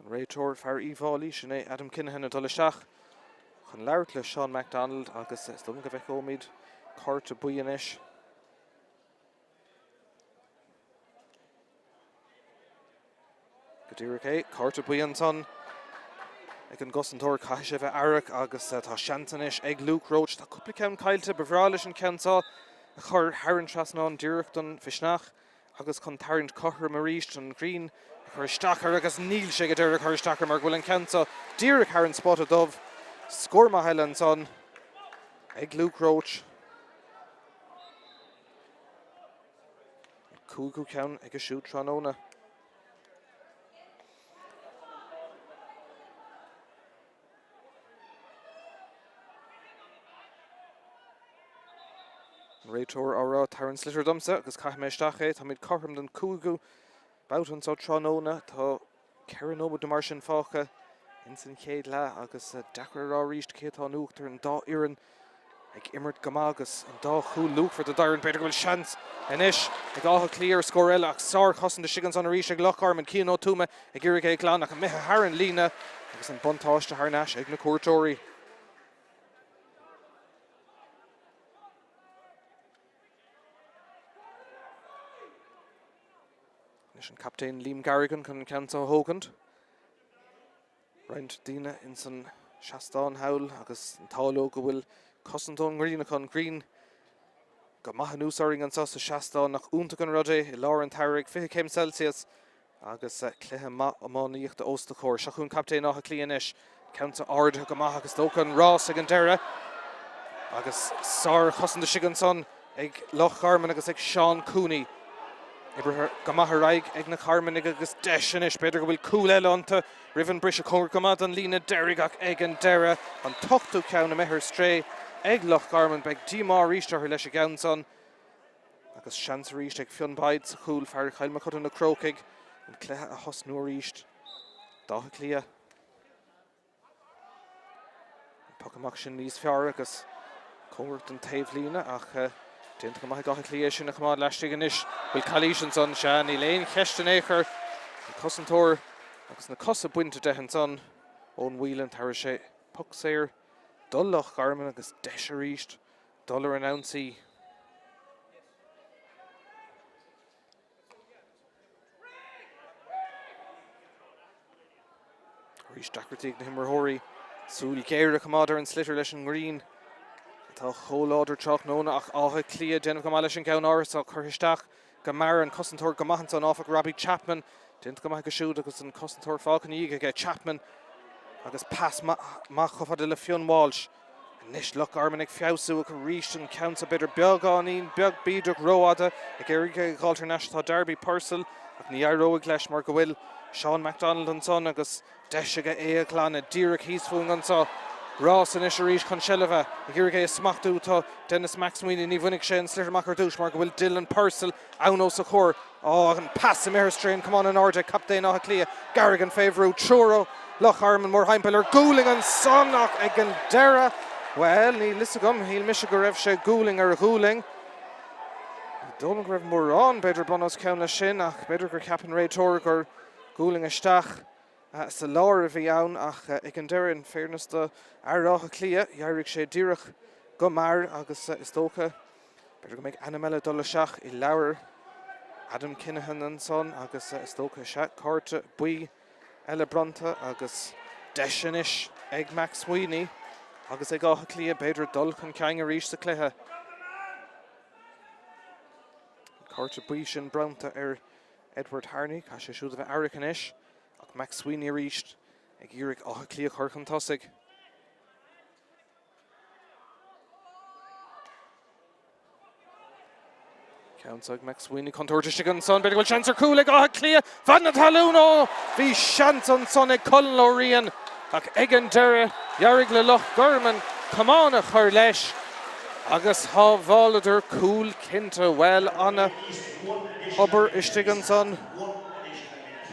An réiteoir, fear Uíbh Fhailí, sin é Adam Kinahan ag dul isteach chun labhairt le Seán McDonald agus is dóigh liom go bhfeiceoimid cárta buí anois. Go díreach é, cárta buí ansan ag an gcosantóir, caithfidh sé bheith aireach agus tá seans anois ag Luke Roche. Tá cúpla ceann caillte, ba bhreá leis an ceann seo a chur thar an trasnán díreach don mhisneach. Agus chun tarraingt cothrom arís, an ghrian ag cur isteach air agus níl sé go deireadh ag cur isteach air mar go bhfuil an ceann seo díreach thar an spota dubh. Scór maith eile ansan ag Luke Roche. An cúigiú ceann aige siúd tráthnóna. An réiteoir á rá, Tabhair an sliotar domsa agus caithfidh mé isteach é. Táimid cothrom don cúigiú. babhta anseo tráthnóna. Tá 4 nóiméad nó mar sin fágtha ins an chéad leath agus deacair a rá arís cé atá in uachtar, an dá fhoireann ag imirt go maith agus an dá chúl luachmhar don dá fhoireann. B'fhéidir go bhfuil seans anois ag Áth Cliath ar scór eile ach sárchosaint istigh ansan arís ag Loch Garman. Cian Ó Tuama ag iarraidh é a ghlanadh ach imithe thar an líne agus an buntáiste thar n-ais ag na cuairteoirí. Anois an captaen Liam Garrigan chun an ceann seo a thógaint. Roinnt daoine ins an seastán thall agus an t-ádh leo go bhfuil cosaint ón ngrian acu, an ghrian go maith anuas orainn anseo sa seastán. Nach iontach an rud é i lár an tsamhraidh, 20 céim Celsius Agus cluiche maith iománaíochta os do chomhair. Seo chugainn captaen Átha Cliath anois. Ceann seo ardaithe go maith agus is dócha an rás ag an deireadh. Agus sárchosaint istigh ansan ag Loch Garman agus ag Seán Cooney. Oibrithe go maith ar aghaidh ag na Carmanaigh agus deis anois. B'fhéidir go bhfuil cúl eile iontu roimh an briseadh. Cóngarach go maith don líne deiridh ach ag an deireadh an t-ochtú ceann imithe ar strae ag Loch Garman. Beidh díomá arís orthu leis an gceann san. Agus seans arís ag Fionn Boyd sa chúl, fear Chill Mochuda Na Crócaigh, an cluiche a thosnú arís d'Áth Cliath. An poc amach sin níos fearr agus cóngarach don taobhlíne ach déanta go maith ag Áth Cliath é sin a choimeád laistigh anois. Bhfuil calaois ansan? Sea, níl aon cheist in aon chor. An cosantóir agus na cosa bainte de ansan Eoin Whelan. Tabharfaidh sé poc saor do Loch Garman agus deis arís dul ar an ionsaí. Arís deacrachtaí ag na himreoirí súil ghéar a choimeád ar an sliotar leis an ngrian atá chomh láidir tráthnóna ach Áth Cliath ag déanamh go maith leis an gceann áirithe seo curtha isteach go mear an cosantóir go maith ansan áfach Robbie Chapman déanta go maith aige siúd agus an cosantóir fágtha ina dhiaidh aige Chapman agus pas maith chomh fada le Fionn Walsh. Anois Loch Garman ag feabhsú ach arís an ceann seo b'fhéidir beagáinín beag bídeach rófhada ag iarraidh é a dh'fháilt thar n-ais atá Darby Purcell ach ní éireoidh leis mar go bhfuil Seán McDonald ansan agus deis aige é a ghlanadh díreach thíos fúinn anso. Rás anois arís chun seilbhe ag iarraidh é a smachtú tá Denis McSweeney ní bhainfidh sé an sliotar amach ar dtús mar go bhfuil Dylan Purcell ann os a chomhair. Á, an pas imithe ar strae, an camán in airde ag captaen Átha Cliath, Garrigan fé bhrú, triúr ó Loch Garman mórthimpeall ar ghualainn ansan ach ag an deireadh, bhuel, níl fhios agam, shíl mise go raibh sé gualainn ar ghualainn. Ní dóigh liom go raibh mórán, b'fhéidir, bun os cionn leis sin ach b'fhéidir gur cheap an réiteoir gur gualainn isteach sa lár a bhí ann ach ag an deireadh, in fairness do fhear Átha Cliath, d'éirigh sé díreach go mear agus is dócha, B'fhéidir go mbeidh ainm eile ag dul isteach i leabhar Adam Kinahan ansan agus is dócha, sea, cárta buí eile bronnta agus deis anois ag McSweeney agus ag Áth Cliath b'fhéidir dul chun cinn arís sa chluiche. An cárta buí sin bronnta ar Edward Harney, caithfidh sé siúd a bheith aireach anois ach McSweeney arís ag iarraidh Áth Cliath a chur chun tosaigh. Ceann seo ag McSweeney contúirt istigh ansan, b'fhéidir go bhfuil seans ar chúl ag Áth Cliath, fead na talún, ó! Bhí seans ansan ag Colin Ó Riain ach ag an deireadh d'éirigh le Loch Garman camán a chur leis agus shábháladar cúl cinnte. Bhuel, an-obair istigh ansan.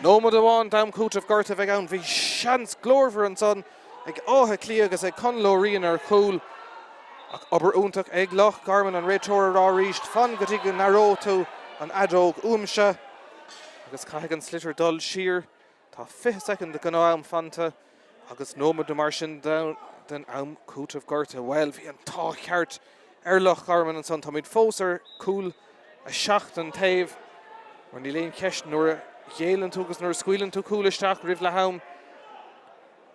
Nóiméad amháin d'am cúitimh gorta a bheidh ann. Bhí seans glórmhar ansan. ag Áth Cliath agus ag Conall Ó Riain ar chúl. Ach obair iontach ag Loch Garman, an réiteoir a rá arís, fan go dtí go n-aireoidh tú an fheadóg uaimse. Agus caithfidh an sliotar dul siar. Tá 20 soicind de ghnáth-am fanta agus nóiméad nó mar sin den am cúitimh gorta. Bhuel, bhí an t-ádh ceart ar Loch Garman ansan. Táimid fós ar cúl 7 an taobh mar níl aon cheist nuair a ghéilleann tú agus nuair a scaoileann tú cúl isteach roimh leath-am,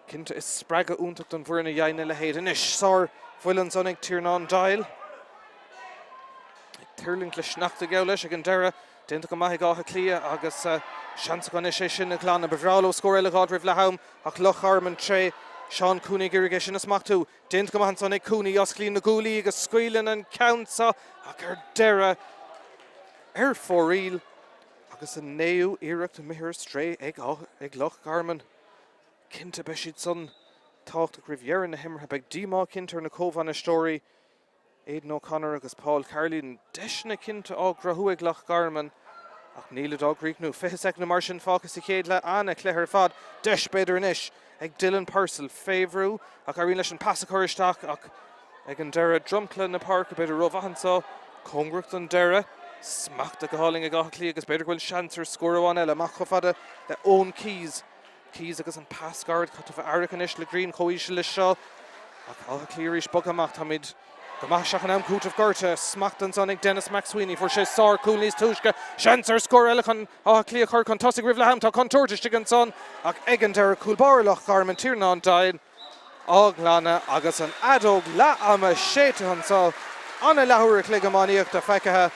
Cinnte, is spreagadh iontach don bhfoireann a fhaigheann a leithéid. Anois, sár-bhuille ansan ag Tiarnán Doyle. Ag tuirlingt le sneachta geall leis ag an deireadh. Déanta go maith ag Áth Cliath agus seans acu anois é sin a ghlanadh. Ba bhreá leo scór eile a dh'fháilt roimh leath-am ach Loch Garman tré Seán Cooney ag iarraidh é sin a smachtú. Déanta go maith ansan ag Cooney, osclaíonn na guaillí agus scaoileann an ceann seo ach ar deireadh ar fóraoil agus an naoú iarracht imithe ar strae ag Loch Garman. Cinnte, beidh siad san tábhachtach roimh dheireadh na himeartha. Beidh díomá cinnte ar na comhbhainisteoirí, Aidan O'Connor agus Paul Carley. Deiseanna cinnte á gcruthú ag Loch Garman. Ach nílid á gcríochnú. 20 soicind mar sin fágtha sa chéad leath. An-chluiche ar fad. Deis b'fhéidir anois ag Dylan Purcell fé bhrú ach éiríonn leis an pas a chur isteach ach ag an deireadh dromchla na páirce b'fhéidir rómhaith anseo. Cóngarach don deireadh. Smachtaithe go hálainn ag Áth Cliath agus b'fhéidir go bhfuil seans ar scór amháin eile. Amach chomh fada le Eoin Keyes. Keyes agus an pas gairid. Caithfidh tú a bheith aireach anois le grian chomh híseal leis seo. Ach Áth Cliath arís bogtha amach. Táimid go maith isteach in am cúitimh gortaithe. Smacht ansan ag Denis McSweeney. Fuair sé sár-chúl níos túisce. Seans ar scór eile chun Áth Cliath a chur chun tosaigh roimh leath am. Tá contúirt istigh ansan ach ag an deireadh cúl báire Loch Garman, Tiarnán Doyle á ghlanadh agus an fheadóg leath ama séidte anso. Ana leathuair a chloig iománaíochta feicthe.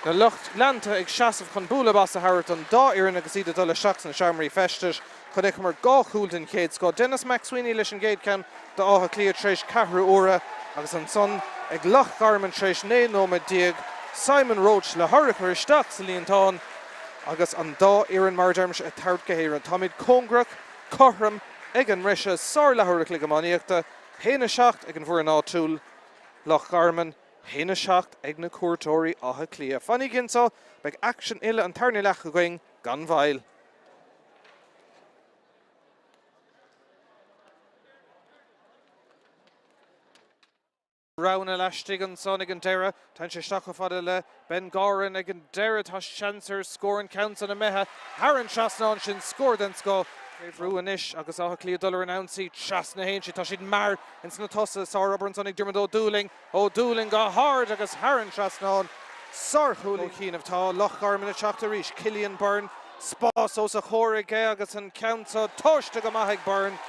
Na lucht leanta ag seasamh chun bualadh bos a thabhairt don dá fhoireann agus iad ag dul isteach sna seomraí feistis. Chonaiceamar dhá chúl den chéad scoth, Denis McSweeney leis an gcéad cheann d'Áth Cliath tar éis ceathrú uaire agus ansan ag Loch Garman tar éis 19 nóiméad, Simon Roche le hurchar isteach sa líontán agus an dá fhoireann, mar a deirimis, ag tabhairt go hÉirinn. Táimid cóngarach, cothrom ag an mbriseadh. Sár-leathuair a chloig iománaíochta, 1-7 ag an bhfoireann áitiúil, Loch Garman, 1-7 ag na cuairteoirí, Áth Cliath. Fanaigí anseo, beidh aicsean uile an tarna leath againn gan mhoill. Roghanna laistigh ansan ag an deireadh. Téann sé isteach chomh fada le Ben Gaughran ag an deireadh. Tá seans ar scór an ceann san imithe thar an trasnán sin. Scór den scoth. Fé bhrú anois agus Áth Cliath dul ar an ionsaí trasna théann siad. Tá siad mear ins na tosaithe. Sárobair ansan ag Diarmuid Ó Dúlaing. Ó Dúlaing go hard agus thar an trasnán. Sárchúl ó chianaibh. Tá Loch Garman ag teacht arís. Cillian Byrne. Spás os a chomhair aige agus an ceann seo tomhaiste go maith ag Byrne.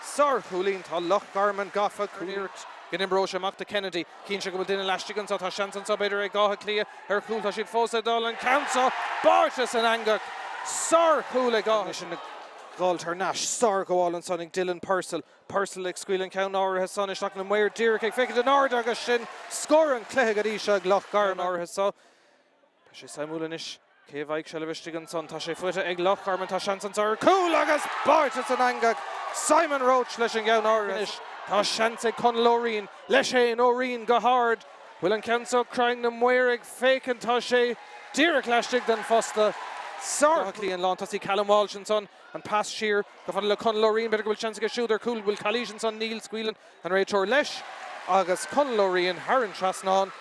Sárchúilín. Tá Loch Garman gafa. Iarracht go n-imreoidh sé amach do Kennedy. Chíonn sé go bhfuil duine laistigh anseo. Tá seans anseo b'fhéidir ag Áth Cliath ar chúl. Tá siad fós ag dul. An ceann seo báite san eangach. Sárchúl ag Áth. Anois ag gabháil thar n-ais. Sárghabháil ansan ag Dylan Purcell. Purcell ag scaoileadh an ceann áirithe san isteach na maoir díreach ag féachaint in airde agus sin scór an chluiche go dtí seo ag Loch Garman. áirithe seo. Beidh sé suimiúil anois cé a bhfaighidh seilbh istigh ansan. Tá sé faighte ag Loch Garman. Tá seans anso ar chúl agus báite san eangach. Simon Roche leis an gceann áirithe anois. Tá seans ag Conall Ó Riain leis fhéin. Ó Riain go hard. Bhfuil an ceann seo cruinn na maoir ag féachaint. Tá sé díreach laistigh den phosta. Sár Cliath an lántosaí Callum Walsh ansan. An pas siar chomh fada le Conall Ó Riain, b'fhéidir go bhfuil seans aige siúd ar chúl. Bhfuil calaois ansan? Níl, scaoileann an réiteoir leis agus Conall Ó Riain thar an trasnán.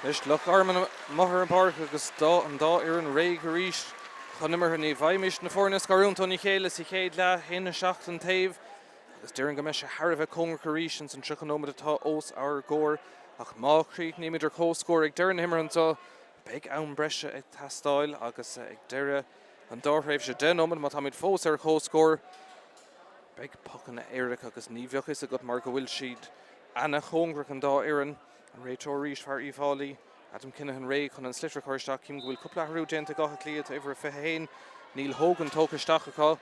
Anois Loch Garman amuigh ar an bpáirc agus an dá fhoireann réidh arís chun imeartha. Ní bhfaighimid na foirne scarúint óna chéile sa chéad leath, 1-7 an taobh agus déarfainn go mbeidh sé thar a bheith cóngarach arís ins an 30 nóiméad atá os ár gcomhair. Ach má chríochnaímid ar comhscór ag deireadh na himeartha anseo, beidh am breise ag teastáil agus ag deireadh an dá thréimhse 10 nóiméad, má táimid fós ar comhscór, beidh pocanna éirice agus ní bheadh fhios agat mar go bhfuil siad ana-chóngarach an dá fhoireann. An réiteoir arís, fear Uíbh Fhailí, Adam Kinahan réidh chun an sliotar a chur isteach. Cím go bhfuil cúpla athrú déanta ag Áth Cliath, uimhir a 21, Neil Hogan tógtha isteach acu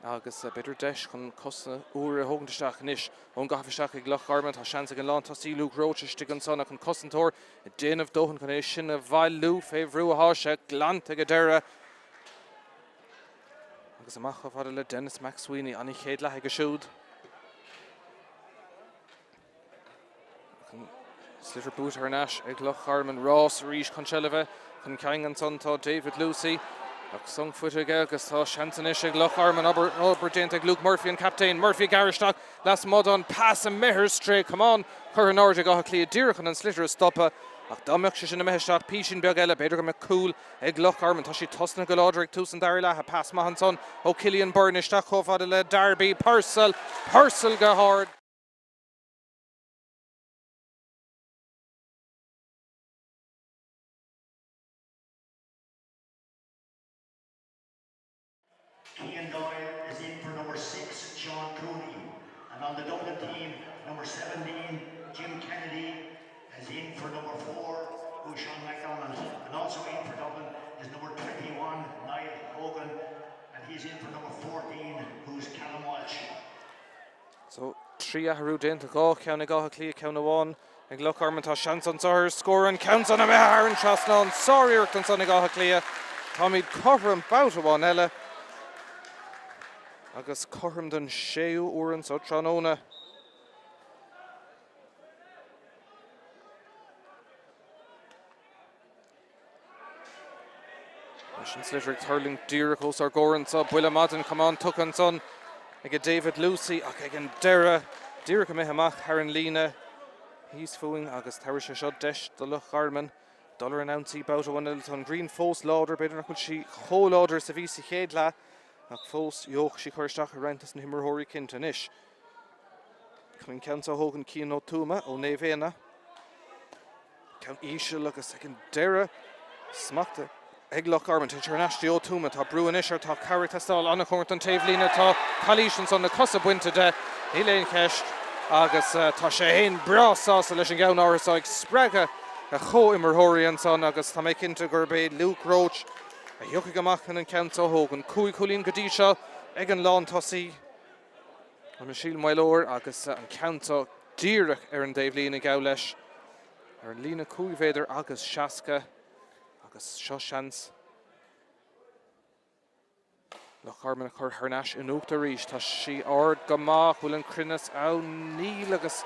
agus b'fhéidir deis chun cosa úra a thógaint isteach anois ón gcaitheamh isteach ag Loch Garman. Tá seans ag an lántosaí Luke Roche istigh ansan ach an cosantóir ag déanamh dóthain chun é sin a bhailiú fé bhrú atá sé glanta ag an deireadh agus amach chomh fada le Denis McSweeney. An-chéad leath aige siúd. Sliotar buaite thar n-ais ag Loch Garman. Rás arís chun seilbhe chun cinn ansan tá David Lucey. Ach sonc faighte aige agus tá seans anois ag Loch Garman. Obair, obair déanta ag Luke Murphy, an captaen. Murphy ag gearradh isteach lasmuigh den pas imithe ar strae. Camán curtha in airde ag Áth Cliath díreach chun an sliotar a stopadh. Ach dá mbeadh sé sin imithe isteach písín beag eile, b'fhéidir go mbeadh cúl ag Loch Garman. Tá siad tosnaithe go láidir ag tús an dara leatha. Pas maith ansan ó Killian Byrne isteach chomh fada le Darby Purcell. Purcell go hard. Cian Doyle is in for number 6, Sean Cooney. And on the Dublin team, number 17, Jim Kennedy is in for number 4, Sean MacDonald. And also in for Dublin is number 21, Niall Hogan. And he's in for number 14, who's Callum Walsh. So, 3 athrú déanta, 2 cheann ag Áth Cliath, ceann amháin ag Loch Garman. Tá seans anseo ar scór, an ceann san imithe thar an trasnán. Sáriarracht ansan ag Áth Cliath. Táimid cothrom babhta amháin eile agus cothrom don séú uair anseo tráthnóna. Anois an sliotar ag tuirlingt díreach os ár gcomhair anseo. Buille maith den chamán tugtha ansan ag David Lucey ach ag an deireadh, díreach imithe amach thar an líne thíos fúinn agus tabharfaidh sé seo deis do Loch Garman dul ar an ionsaí babhta amháin eile. Tá an ghrian fós láidir, b'fhéidir nach bhfuil sí chomh láidir is a bhí sa chéad leath ach fós gheobhaidh sí cur isteach ar roinnt des na himreoirí cinnte anois. Chun an ceann seo a thógaint Cian Ó Tuama ó Naomh Éanna. Ceann íseal agus ag an deireadh smachtaithe ag Loch Garman. Téann sé thar n-ais dtí Ó Tuama. Tá brú anois air. Tá cabhair ag teastáil. An-chóngarach don taobhlíne. Tá calaois ansan, na cosa bainte de. Níl aon cheist agus tá sé féin breá sásta leis an gceann áirithe seo ag spreagadh a chomhimreoirí ansan agus tá mé cinnte gurb é Luke Roche a thiocfaidh amach chun an ceann seo a thógaint. 5 chúilín go dtí seo ag an lántosaí. Ó Mhichíl Maoileoir agus an ceann seo díreach ar an dtaobhlíne, geall leis, ar an líne 5 mhéadar agus 60 agus seo seans Loch Garman a chur thar n-ais in uachtar arís. Tá sí ard go maith, bhfuil an cruinneas ann? Níl agus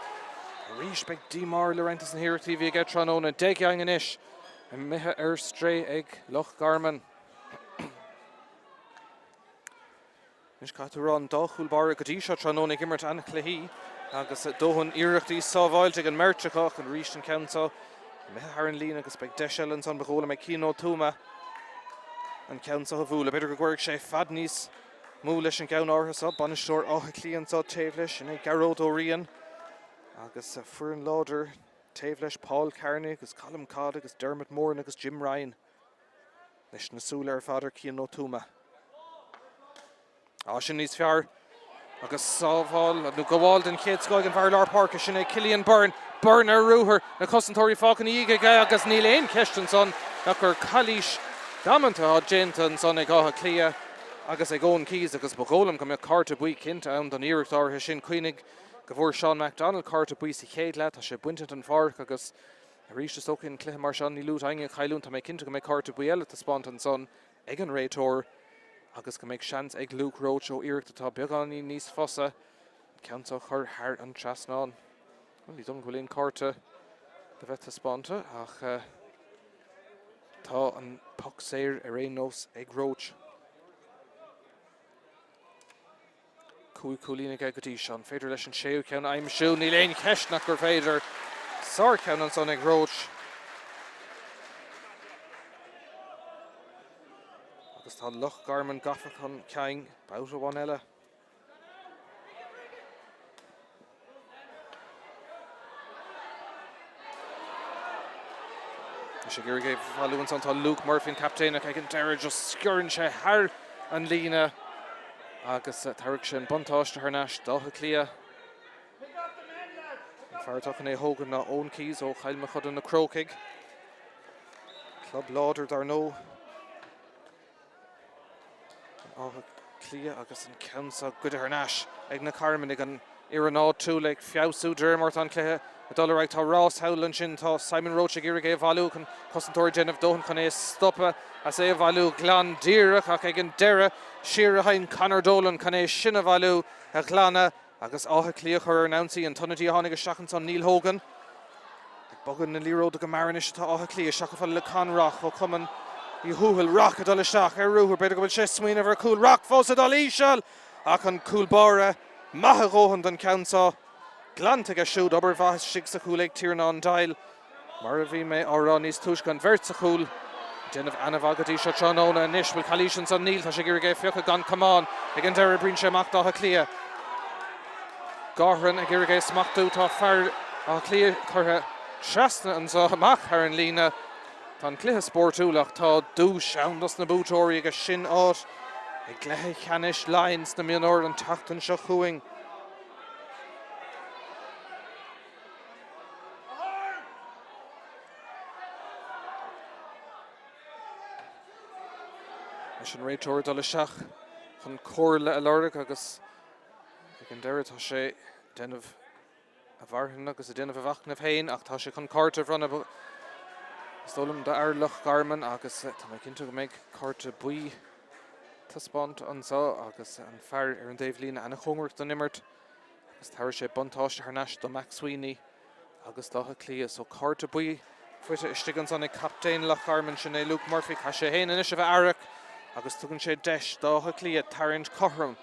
arís beidh díomá air le roinnt des na hiarrachtaí a bhí aige tráthnóna. 10 againn anois imithe ar strae ag Loch Garman. Anois caithfidh tú a rá an dá chúl báire go dtí seo tráthnóna ag imirt an-chluichí agus dóthain iarrachtaí sábháilte ag an mbeirt acu ach arís an ceann seo imithe thar an líne agus beidh deis eile ansan ba dhóigh liom ag Cian Ó Tuama an ceann seo a bhualadh. B'fhéidir go gcuirfidh sé fad níos mó leis an gceann áirithe seo. Bainisteoir Átha Cliath anseo taobh leis, sin é Gearóid Ó Riain agus foireann láidir taobh leis Paul Carney agus Colm Codd agus Dermot Moran agus Jim Ryan. Leis na súile ar fad ar Cian Ó Tuama. Á, sin níos fearr. Agus sábháil, nó gabháil den chéad scoth ag an bhfear lár páirce, sin é Cillian Byrne. Byrne ar ruathar, na cosantóirí fágtha ina dhiaidh aige agus níl aon cheist ansan ach gur calaois damanta atá déanta ansan ag Áth Cliath agus ag Eoin Keyes agus ba dhóigh liom go mbeadh cárta buí cinnte ann don iarracht áirithe sin. Cuimhnigh go bhfuair Seán McDonnell cárta buí sa chéad leath, tá sé bainte den pháirc agus Arís, is dócha in cluiche mar seo níl uait éinne a chailliúint. Tá mé cinnte go mbeidh cárta buí eile taispeánta ansan ag an réiteoir agus go mbeidh seans ag Luke Roche ó iarracht atá beagáinín níos fusa an ceann seo a chur thar an trasnán. Bhuel, ní dóigh liom go bhfuil aon cárta le bheith taispeánta ach tá an poc saor ar aon nós ag Roche. 5 chúilín aige go dtí seo. An féidir leis an séú ceann a aimsiú? Níl aon cheist nach gur féidir. Sárcheann ansan ag Roche. Agus tá Loch Garman gafa chun cinn babhta amháin eile. Is ag iarraidh é a bhailiú ansan tá Luke Murphy an captaen ach ag an deireadh just sciorrann sé thar an líne agus tabharfaidh sé an buntáiste thar n-ais d'Áth Cliath. An fear atá chun é a thógaint ná Eoin Keyes ó Chill Mochuda Na Crócaigh. Club láidir dar ndóigh. Áth Cliath agus an ceann seo goidte thar n-ais ag na Carmanaigh, an fhoireann áitiúil ag feabhsú de réir mar atá an cluiche ag dul ar aghaidh. Tá rás thall ansin, tá Simon Roche ag iarraidh é a bhailiú chun cosantóir ag déanamh dóthain chun é a stopadh as é a bhailiú glan díreach ach ag an deireadh siar a théann Conor Dolan chun é sin a bhailiú, a ghlanadh. Agus Áth Cliath a chur ar an ionsaí, an t-ionadaí a tháinig isteach ansan, Neil Hogan. Ag bogadh na liathróide go mear anois atá Áth Cliath, isteach chomh fada le Con Rock ó Chumann Uí Thuathail. Rock ag dul isteach ar ruathar, b'fhéidir go bhfuil sé ag smaoineamh ar chúl. Rock fós ag dul íseal ach an cúl báire maith a dhóthain don cheann seo. Glanta aige siúd, obair mhaith istigh sa chúl ag Tiarnán Doyle. Mar a bhí mé á rá níos túisce, an bheirt sa chúl ag déanamh ana-mhaith go dtí seo tráthnóna. Anois, bhfuil calaois ansan? Níl, tá sé ag iarraidh é a phiocadh gan camán. Ag an deireadh, oibríonn sé amach d'Áth Cliath. Gaughran ag iarraidh é a smachtú. Tá fear Átha Cliath curtha trasna anseo amach thar an líne. Tá an cluiche spórtúil ach tá duais ann dos na buaiteoirí agus sin áit i gcluiche ceannais Laighean sna mionúir an tseachtain seo chugainn. Leis an réiteoir ag dul isteach chun comhairle a lorg agus ag an deireadh tá sé ag déanamh a mharthain agus ag déanamh a mhachnaimh féin ach tá sé chun cárta a bhronnadh is dóigh liom d'fhear Loch Garman agus tá mé cinnte go mbeidh cárta buí taispeánta anseo agus an fear ar an dtaobhlíne ana-chóngarach don imirt. Agus tabharfaidh sé buntáiste thar n-ais do McSweeney agus d'Áth Cliath. So cárta buí faighte istigh ansan ag captaen Loch Garman, sin é Luke Murphy. Caithfidh sé féin anois a bheith aireach agus tugann sé deis d'Áth Cliath tarraingt cothrom.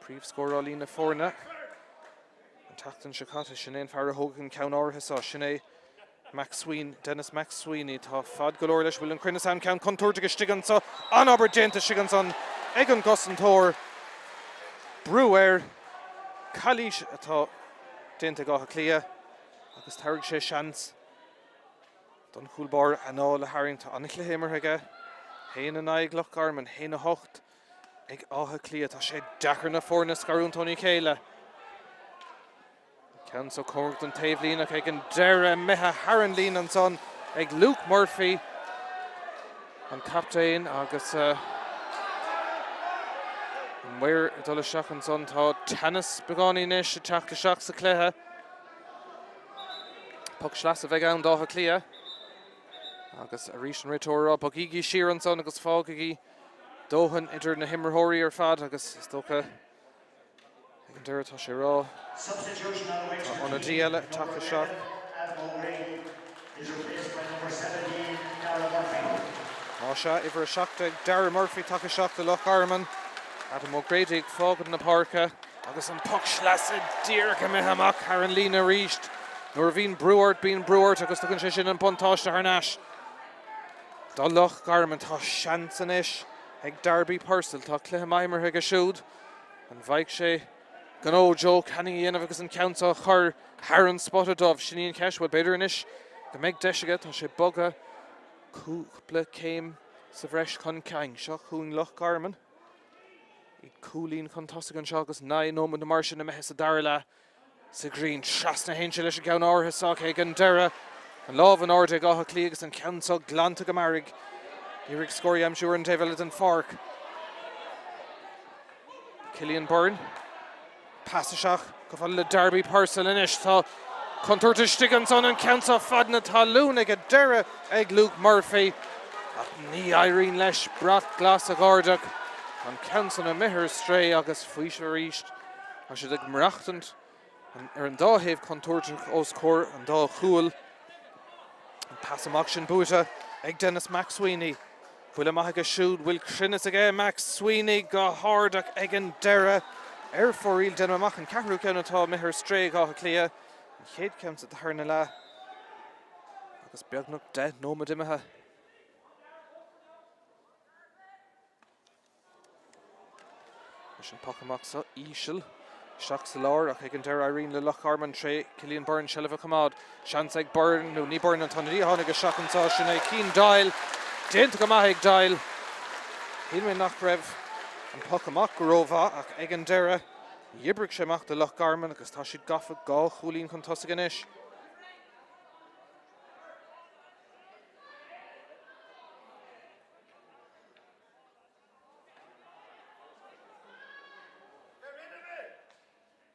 Príomhscórálaí na foirne an tseachtain seo caite, sin é an fear a thógfaidh an ceann áirithe seo, sin é McSween, Denis McSweeney, tá fad go leor leis, bhfuil an cruinneas ann, ceann contúirteach istigh anso, an-obair déanta istigh ansan ag an gcosantóir, brú air, calaois atá déanta ag Áth Cliath agus tabharfaidh sé seans don chúl báire anáil a tharraingt. Tá an-chluiche imeartha aige, 1 in aghaidh Loch Garman, 1, 8 ag Áth Cliath. Tá sé deacair na foirne a scarúint óna chéile. Ceann seo cóngarach don taobhlíne ach ag an deireadh imithe thar an líne ansan ag Luke Murphy, an captaen, agus an maor ag dul isteach ansan. Tá teannas beagáinín anois ag teacht isteach sa chluiche. Poc sleasa a bheidh ann d'Áth Cliath. Agus arís an réiteoir ag rá bogaigí siar ansan agus fágaigí dóthain idir na himreoirí ar fad agus is dócha Ag an deireadh tá sé ag rá tá ionadaí eile ag teacht isteach. Más ea, uimhir 17, Darragh Murphy tagtha isteach do Loch Garman. Adam O'Grady ag fágaint na páirce agus an poc sleasa díreach imithe amach thar an líne arís. Nuair a bhíonn brú ort, bíonn brú ort agus tugann sé sin an buntáiste thar n-ais do Loch Garman. Tá seans anois ag Darby Purcell. Tá cluiche maith imeartha aige siúd. An bhfaighidh sé gnó Joe Canning a dhéanamh agus an ceann seo a chur thar an spota dubh? Sin í an cheist. Bhuel, b'fhéidir anois go mbeidh deis aige. Tá sé bogtha cúpla céim sa bhreis chun cinn. Seo chugainn Loch Garman. Iad cúilín chun tosaigh anseo agus 9 nóiméad nó mar sin imithe sa dara leath. Sa ghrian. Trasna a théann sé leis an gceann áirithe seo ag an deireadh. An lámh in airde ag Áth Cliath agus an ceann seo glanta go mear ag iarraidh scór a aimsiú ar an taobh eile den pháirc. Cillian Byrne. Pas isteach chomh fada le Darby Purcell anois. Tá contúirt istigh ansan an ceann seo fad na talún ag an deireadh ag Luke Murphy. Ach ní éiríonn leis brat glas a dh'ardú. An ceann san imithe ar strae agus faoiseamh arís. Tá siad ag maireachtaint ar an dá thaobh contúirteach os comhair an dá chúl. An pas amach sin buaite ag Denis McSweeney. Buille maith aige siúd, bhfuil cruinneas aige McSweeney go hard ach ag an deireadh ar fóraoil. Déanaim amach an ceathrú ceann atá imithe ar strae ag Áth Cliath. An chéad ceann sa darna leath agus beagnach 10 nóiméad imithe. Leis an poc amach seo íseal isteach sa lár ach ag an deireadh éiríonn le Loch Garman tré Cillian Byrne seilbh a choimeád. Seans ag Byrne, nó ní Byrne an t-ionadaí a tháinig isteach anseo, sin é Cian Doyle. Déanta go maith ag Doyle. Shíl mé nach raibh an poc amach go rómhaith ach ag an deireadh d'oibrigh sé amach do Loch Garman agus tá siad gafa dhá chúilín chun tosaigh anois.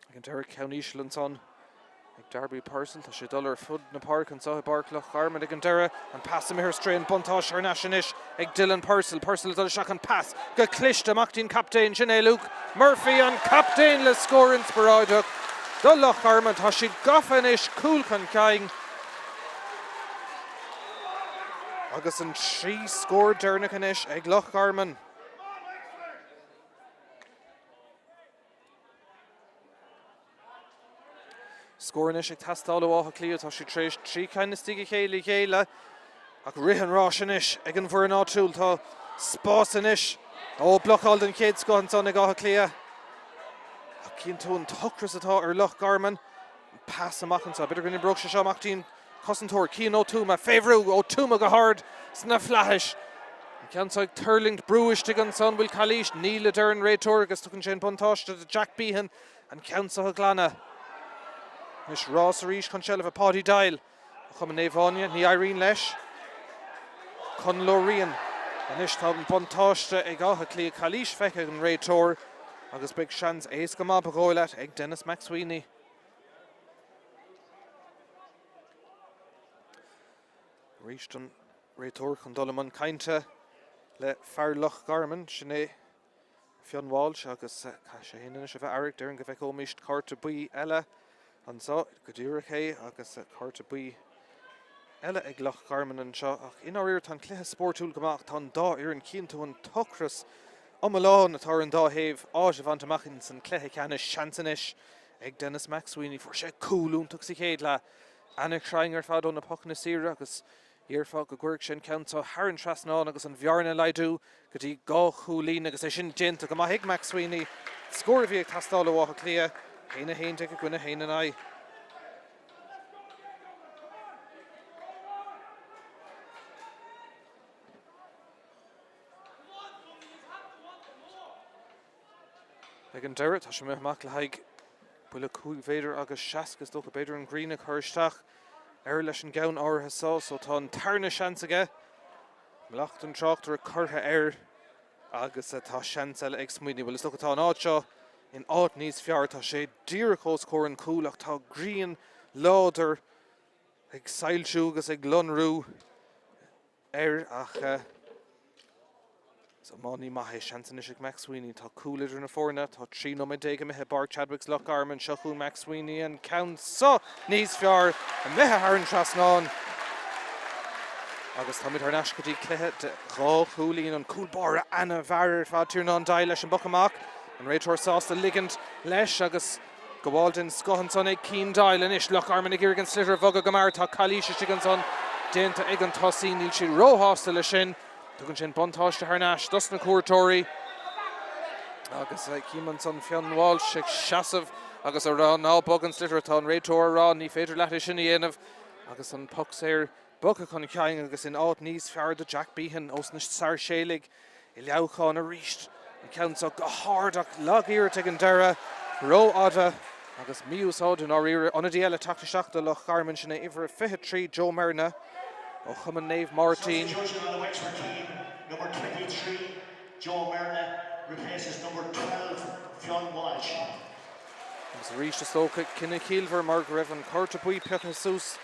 Ag an deireadh ceann íseal ansan ag Darby Purcell. Tá sé ag dul ar fud na páirce anseo i bPáirc Loch Garman ag an deireadh. An pas imithe ar strae, an buntáiste thar n-ais anois ag Dylan Purcell. Purcell ag dul isteach an pas go cliste amach dtí'n captaen. Sin é Luke Murphy, an captaen le scór inspioráideach do Loch Garman. Tá siad gafa anois, cúl chun cinn. Agus an 3 scór deireanach anois ag Loch Garman. Scór anois ag teastáil ó Áth Cliath. Tá siad tar éis 3 cinn istigh a chéile a ghéilleadh. Ach rith an ráis anois ag an bhfoireann áitiúil. Tá spás anois. Ó, blocáil den chéad scoth ansan ag Áth Cliath. Ach cíonn tú an t-ocras atá ar Loch Garman. Pas amach anseo. B'fhéidir go n-oibreodh sé seo amach dtí'n cosantóir Cian Ó Tuama. Fé bhrú, Ó Tuama go hard sna flaithis. An ceann seo ag tuirlingt, brú istigh ansan. Bhfuil calaois? Níl, a deir an réiteoir agus tugann sé an buntáiste do Jack Behan an ceann seo a ghlanadh. Anois rás arís chun seilbhe Paudie Doyle ó Chumann Naomh Áine. Ní éiríonn leis. Conall Ó Riain. Anois tá an buntáiste ag Áth Cliath. Calaois feicthe ag an réiteoir agus beidh seans éasca maith, ba dhóigh leat, ag Denis McSweeney. Arís an réiteoir chun dul i mbun cainte le fear Loch Garman, sin é Fionn Walsh agus caithfidh sé féin anois a bheith aireach, déarfainn go bhfeicfimid cárta buí eile anseo, go díreach é agus cárta buí eile ag Loch Garman anseo ach i ndáiríre tá an cluiche spórtúil go maith ach tá an dá fhoireann, cíonn tú an t-ocras iomlán atá ar an dá thaobh áit a bhaint amach ins an cluiche ceannais, seans anois ag Denis McSweeney. Fuair sé cúl iontach sa chéad leath. Ana-threang ar fad ó na pocanna saora agus dhéarfá go gcuirfeadh sé an ceann seo thar an trasnán agus an bhearna a laghdú go dtí dhá chúilín agus é sin déanta go maith ag McSweeney. Scór a bhí ag teastáil ó Áth Cliath, 1-11 i gcoinne 1-9. Ag an deireadh, tá sé imithe amach le haghaidh buille 5 mhéadar agus 60, is dócha. B'fhéidir an ghrian ag cur isteach air leis an gceann áirithe seo, so tá an tarna seans aige. Mallacht an tráchtaire curtha air agus tá seans eile ag Sweeney. Bhuel, is dócha tá an áit seo in áit níos fearr. Tá sé díreach os comhair an chúil ach tá grian láidir ag soilsiú agus ag lonrú. air ach is iománaí maith é. Seans anois ag McSweeney. Tá cúl idir na foirne. Tá 13 nóiméad imithe i bPáirc Chadwicks Loch Garman. Seo chugainn McSweeney an ceann seo níos fearr imithe thar an trasnán. Agus táimid thar n-ais go dtí cluiche de dhá chúilín. An cúl báire ana-mhear ar fad Tiarnán Doyle leis an bpoc amach. An réiteoir sásta ligint leis agus Gabháil den scoth ansan ag Cian Doyle anois. Loch Garman ag iarraidh an sliotar a bhogadh go mear. Tá calaois istigh ansan déanta ag an tosaí. Níl siad róshásta leis sin. Tugann sin buntáiste thar n-ais dos na cuairteoirí. Agus cím ansan Fionn Walsh ag seasamh agus a rá ná bog an sliotar. Tá an réiteoir a rá ní féidir leat é sin a dhéanamh. Agus an poc saor bogtha chun cinn agus in áit níos fearr do Jack Behan ós na Sáirséalaigh. I Leamhcán arís, an ceann seo go hard ach lag-iarracht ag an deireadh, rófhada agus mí-úsáid i ndáiríre. Ionadaí eile ag teacht isteach do Loch Garman, sin é uimhir a 23 Joe Mernagh ó Chumann Naomh Máirtín. Substitution on the Wexford team, number 23 Joe Mernagh replaces number 12 Fionn Walsh. Agus arís is dócha cinneadh ciallmhar mar go raibh an cárta buí pioctha suas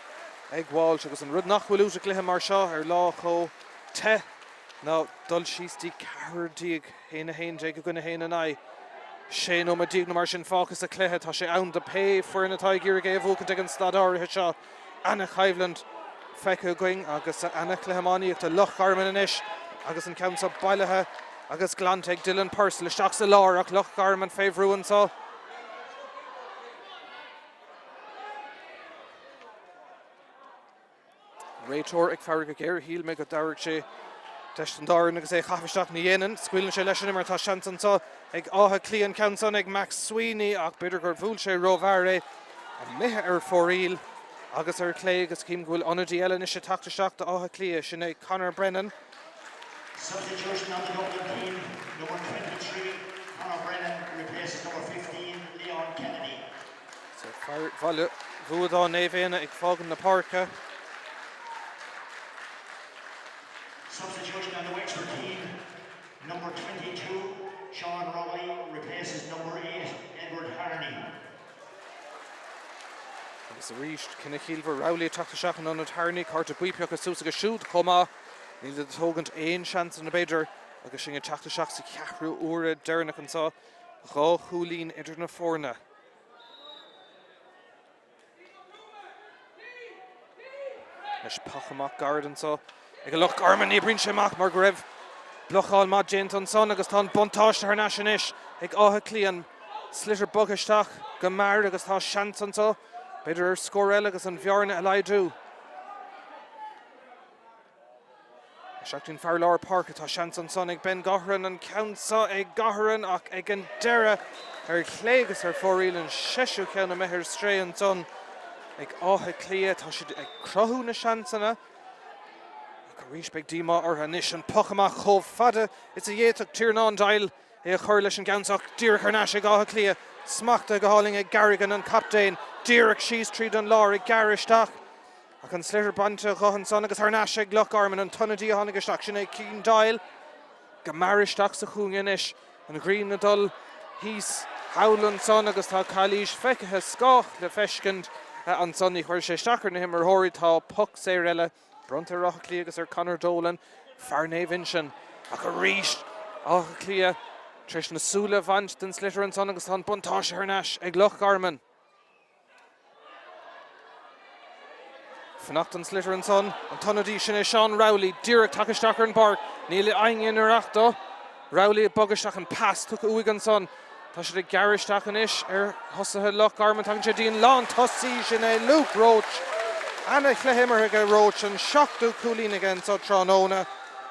ag Walsh agus an rud nach bhfuil uait i gcluiche mar seo ar lá chomh te ná dul síos dtí ceathrar déag, 1, 11 i gcoinne 1, 9. 16 nóiméad nó mar sin fágtha sa chluiche. Tá sé ann do pé foireann atá ag iarraidh é a bhuachaint ag an staid áirithe seo. Ana-choimhlint feicthe againn agus ana-chluiche iománaíochta. Loch Garman anois agus an ceann seo bailithe agus glanta ag Dylan Purcell isteach sa lár ach Loch Garman fé bhrú anseo. Réiteoir ag faire go géar. Shíl mé go dtabharfadh sé. Deis don dá fhoireann agus é a chaitheamh isteach, ní dhéanann. Scaoileann sé leis an imirt. Tá seans anseo ag Áth Cliath an ceann san ag Mac Sweeney ach b'fhéidir gur bhuail sé rómhear é. Imithe ar fóraoil agus ar chlé agus cím go bhfuil ionadaí eile anois ag teacht isteach do Áth Cliath, sin é Conor Brennan. Substitution on the Dublin team, number 23, Conor Brennan replaces number 15, Leon Kennedy. So fear Bhaile Bhuadáin Naomh Éanna ag fágaint na páirce. Substitution on the Wexford team, number 22, Sean Rowley replaces number 8, Edward Harney. Agus arís, cinneadh ciallmhar Rowley ag teacht isteach in ionad Harney, cárta buí pioctha suas aige siúd chomh maith. Níl siad ag tógaint aon seansanna b'fhéidir agus sinn ag teacht isteach sa cheathrú uaire deireanach anseo, 2 chúilín idir na foirne. Anois poc amach gairid anseo ag Loch Garman. Ní oibríonn sé amach mar go raibh blocáil maith déanta ansan agus tá an buntáiste thar n-ais anois ag Áth Cliath. An sliotar bogtha isteach go mear agus tá seans anseo b'fhéidir ar scór eile agus an bhearna a laghdú. Isteach dtí'n fear lár páirce, tá seans ansan ag Ben Gaughran, an ceann seo ag Gaughran ach ag an deireadh ar chlé agus ar fóraoil an seisiú ceann imithe ar strae ansan ag Áth Cliath. Tá siad ag cruthú na seansanna ach arís beidh díomá orthu anois. An poc amach chomh fada is a d'fhéadfadh Tiarnán Doyle é a chur leis an gceann seo ach díreach thar n-ais ag Áth Cliath. Smachtaithe go hálainn ag Garrigan an captaen, díreach síos tríd an lár ag gearradh isteach. Ach an sliotar bainte dhe ansan agus thar n-ais ag Loch Garman, an t-ionadaí a tháinig isteach, sin é Cian Doyle, go mear isteach sa chúinne anois. An ghrian ag dul thíos thall ansan agus tá calaois feicthe, scáth le feiscint ansan. Ní chuirfidh sé isteach ar na himreoirí. Tá poc saor eile bronnta ar Áth Cliath agus ar Conor Dolan, fear Naomh Uinseann. Ach arís Áth Cliath tar éis na súile a bhaint den sliotar ansan agus tá an buntáiste thar n-ais ag Loch Garman. Fanacht don sliotar ansan, an t-ionadaí sin é Seán Rowley, díreach tagtha isteach ar an bpáirc. Níl éinne i ngiorracht dó. Rowley ag bogadh isteach, an pas tugtha uaidh ansan. Tá siad ag gearradh isteach anois ar thosaithe Loch Garman. Tagann sé dtí an lántosaí, sin é Luke Roche. Ana-chluiche imeartha aige Roche, an seachtú cúilín aige anso tráthnóna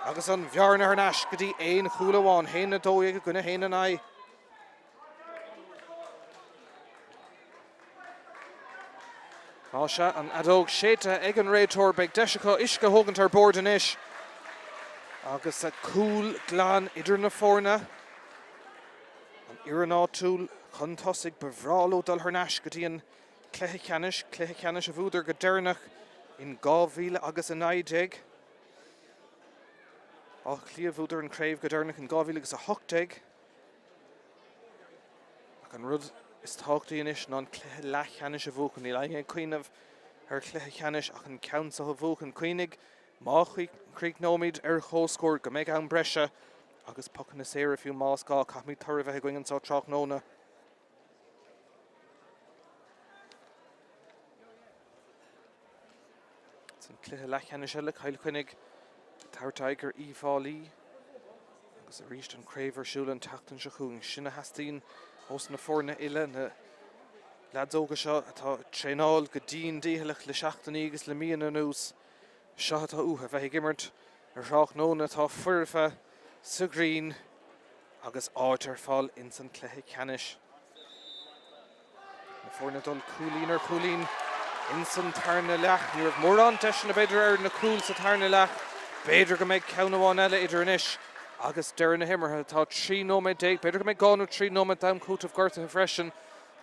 agus an bhearna thar n-ais go dtí aon chúl amháin, 1-12 i gcoinne 1-9. Tá sé, an fheadóg séidte ag an réiteoir. Beidh deis acu uisce a thógaint ar bord anois agus cúl glan idir na foirne. An fhoireann áitiúil chun tosaigh, ba bhreá leo dul thar n-ais go dtí an cluiche ceannais, cluiche ceannais a bhuadar go deireanach in 2019. Áth Cliath bhuadar an chraobh go deireanach in 2018. Ach an rud is tábhachtaí anois ná an cluiche leathcheannais a bhuachan. Níl éinne ag cuimhneamh ar chluiche ceannais ach an ceann seo a bhuachan. Cuimhnigh, má chríochnóimid ar comhscór, go mbeidh am breise agus pocanna saora fiú más gá. Caithfimid toradh a bheith againn anseo tráthnóna. San cluiche leathcheannais eile, Cill Chainnigh ag tabhairt aghaidh ar Uíbh Fhailí agus arís an craobh ar siúl an tseachtain seo chugainn. Sin a theastaíonn ós na foirne uile, na leaids óga seo atá ag traenáil go dian dícheallach le seachtainí agus le míonna anuas. Seo atá uathu, bheith ag imirt ar thráthnóna atá foirfe sa ghrian agus áit ar fáil ins an cluiche ceannais. Na foirne ag dul cúilín ar chúilín ins an tarna leath. Ní raibh mórán deiseanna b'fhéidir ar na cúil sa tarna leath. B'fhéidir go mbeidh ceann amháin eile idir anois agus deireadh na himeartha. Tá 13 nóiméad, b'fhéidir go mbeidh 2 nó 3 nóiméad d'am cúitimh gortaithe freisin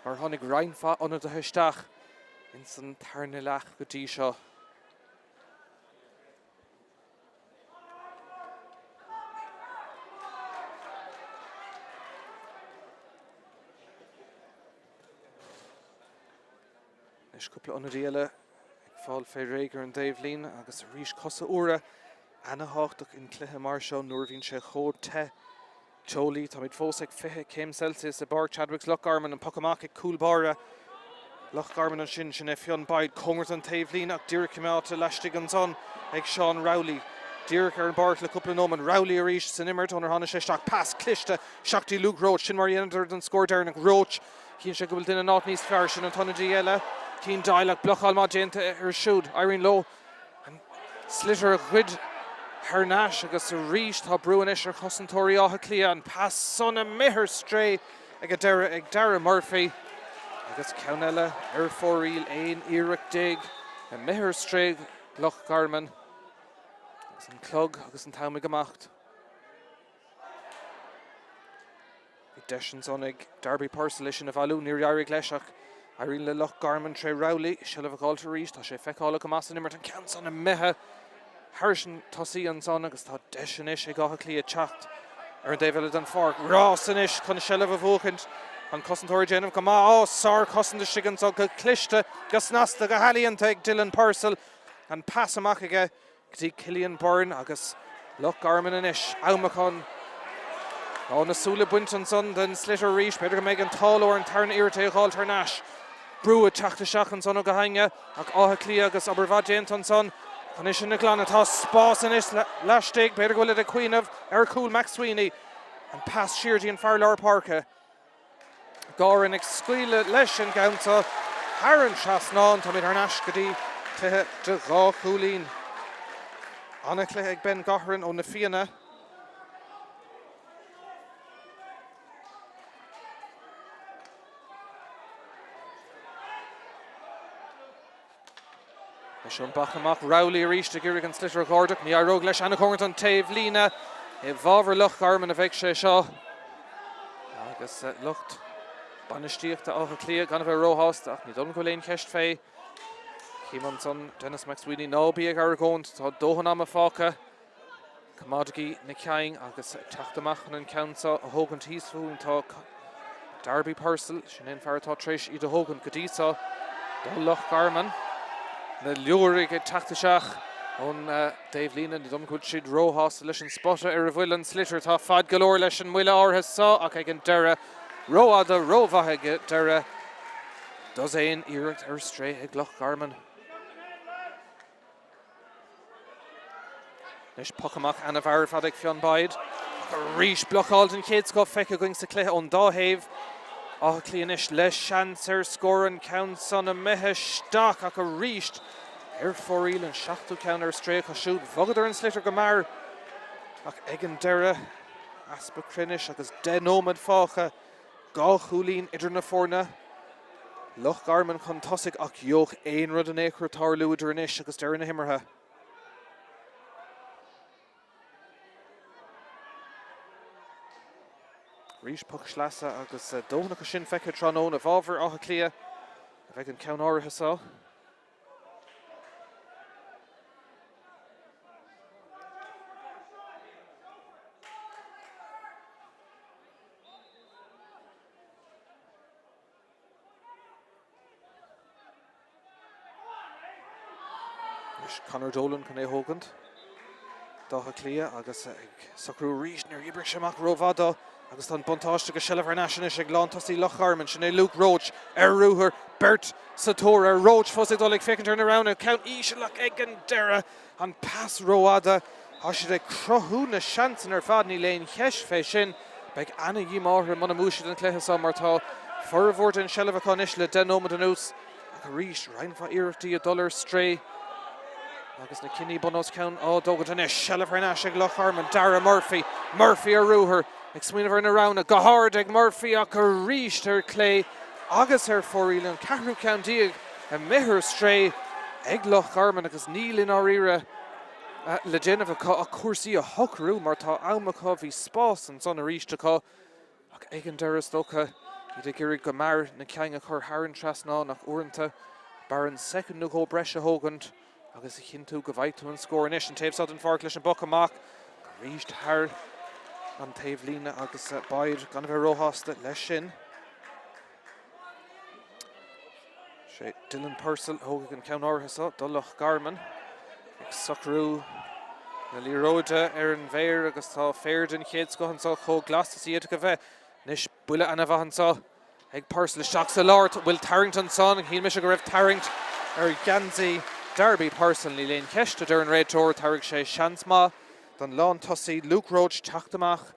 mar tháinig roinnt mhaith ionadaithe isteach ins an tarna leath go dtí seo. Anois cúpla ionadaí eile ag fáil fé réidh ar an dtaobhlíne agus arís cosa úra ana-thábhachtach in cluiche mar seo nuair a bhíonn sé chomh te teolaí. Táimid fós ag 20 céim Celsius i bPáirc Chadwicks Loch Garman. An poc amach ag cúl báire Loch Garman ansin. Sin é Fionn Boyd. Cóngarach don taobhlíne ach díreach coimeádta laistigh ansan ag Seán Rowley. Díreach ar an bpáirc le cúpla nóiméad. Rowley arís san imirt ónar tháinig sé isteach. Pas cliste isteach dtí Luke Roche. Sin mar a dhéanadar don scór deireanach. Roche, Chíonn sé go bhfuil duine in áit níos fearr. Sin an t-ionadaí eile. Cian Doyle ach blocáil maith déanta air siúd. Éiríonn leo. An sliotar a ghoid thar n-ais agus arís tá brú anois ar chosantóirí Átha Cliath. An pas san imithe ar strae ag an deireadh ag Darragh Murphy agus ceann eile ar fóraoil, 11 iarracht imithe ar strae ag Loch Garman agus an clog agus an t-am ag imeacht. Bhí deis ansan ag Darby Purcell é sin a bhailiú, níor éirigh leis ach éiríonn le Loch Garman tré Rowley seilbh a dh'fháilt arís. Tá sé feiceálach go maith san imirt, an ceann san imithe thairis an tosaí ansan agus tá deis anois ag Áth Cliath teacht ar an dtaobh eile den pháirc. Rás anois chun seilbh a bhuachaint. An cosantóir ag déanamh go maith. Á, sár-chosaint istigh anso go cliste, go snasta, go healaíonta ag Dylan Purcell. An pas amach aige Go dtí Cillian Byrne agus Loch Garman anois. Am acu. Tá na súile bainte ansan den sliotar arís. B'fhéidir go mbeidh an t-ádh leo ar an tarna iarracht é a dh'fháilt thar n-ais. Brú ag teacht isteach ansan ó Ghainimh ach Áth Cliath agus obair mhaith déanta ansan chun é sin a ghlanadh. Tá spás anois laistigh. B'fhéidir go bhfuilid ag cuimhneamh ar chúl McSweeney. An pas siar dtí an fear lár páirce. Gowran ag scaoileadh leis an gceann seo thar an trasnán. Táimid thar n-ais go dtí cluiche de dhá chúilín. Ana-chluiche ag Ben Gowran ó Na Fianna. Leis an bpoc amach, Rowley arís ag iarraidh an sliotar a dh'ardú. Ní éireoidh leis an-chóngarach don taobh líne. I bhfabhar Loch Garman a bheidh sé seo. Agus lucht bainistíochta Átha Cliath gan a bheith róshásta, ach ní dóigh liom go bhfuil aon cheist fé. Chím ansan Denis McSweeney, ná bí ag argóint, tá dóthain ama fágtha. Coimeádaigí na cinn agus teacht amach chun an ceann seo a thógaint thíos fúinn tá Darby Purcell, sin é an fear atá tar éis iad a thógaint go dtí seo do Loch Garman. Na Liúirigh ag teacht isteach ón dtaobh líne, ní dóigh liom go bhfuil siad róshásta leis an spota ar a bhfuil an sliotar. Tá fad go leor leis an mbuille áirithe seo ach ag an deireadh, rófhada, rómhaith ag an deireadh. Dosaen iarracht ar strae ag Loch Garman. Anois poc amach ana-mhear ar fad ag Fionn Boyd. Arís blocáil den chéad scoth feicthe againn sa chluiche ón dá thaobh. Áth Cliath anois le seans ar scór an ceann san imithe isteach ach arís ar fóraoil an seachtú ceann ar strae acu siúd. Bhogadar an sliotar go mear ach ag an deireadh easpa cruinnis agus 10 nóiméad fágtha. 2 chúilín idir na foirne. Loch Garman chun tosaigh ach gheobhadh aon rud in aon chor tarlú idir anois agus deireadh na himeartha. Arís poc sleasa agus dóthain acu sin feicthe tráthnóna. I bhfabhar Átha Cliath a bheidh an ceann áirithe seo. Anois Conor Dolan chun é a thógaint d'Áth Cliath agus ag socrú arís. Níor oibrigh sé amach rómhaith dó agus tá an buntáiste agus seilbh thar n-ais anois ag lántosaí Loch Garman. Sin é Luke Roche ar ruathar, beirt sa tóir ar Roche fós ag dul ag féachaint ar na roghanna. Ceann íseal ach ag an deireadh An pas rófhada. Tá siad ag cruthú na seansanna ar fad, níl aon cheist fé sin. Beidh ana-dhíomá orthu muna mbuafaidh siad an cluiche seo mar tá formhór den seilbh acu anois le 10 nóiméad anuas. Ach arís, roinnt mhaith iarrachtaí ag dul ar strae agus na cinní bun os cionn á dtógaint anois. Seilbh thar n-ais ag Loch Garman, Darragh Murphy. Murphy ar ruathar, ag smaoineamh ar na roghanna. Go hard ag Murphy ach arís ar clé agus ar fóraoil, an ceathrú ceann imithe ar strae ag Loch Garman agus níl i ndáiríre le déanamh acu ach cúrsaí a shocrú mar tá am acu, bhí spás ansan arís acu ach ag an deireadh is dócha iad ag iarraidh go mear na cinn a chur thar an trasnán ach uaireanta b'fhearr an soicind nó dhó breise a thógaint agus a chinntiú go bhfaighidh tú an scór. Anois an taobh seo den pháirc leis an bpoc amach arís thar an taobh líne agus Boyd gan a bheith róshásta leis sin. Sé Dylan Purcell a thógfaidh an ceann áirithe seo do Loch Garman ag socrú na liathróide ar an bhféar agus tá féar den chéad scoth anseo chomh glas is a d'fhéadfadh a bheith. Anois buille ana-mhaith anseo ag Purcell isteach sa lár. Bhfuil tarraingt ansan? Shíl mise go raibh tarraingt ar gheansaí Darby Purcell. Níl aon cheist, a deir an réiteoir. Tabharfaidh sé seans maith don lántosaí Luke Roche teacht amach.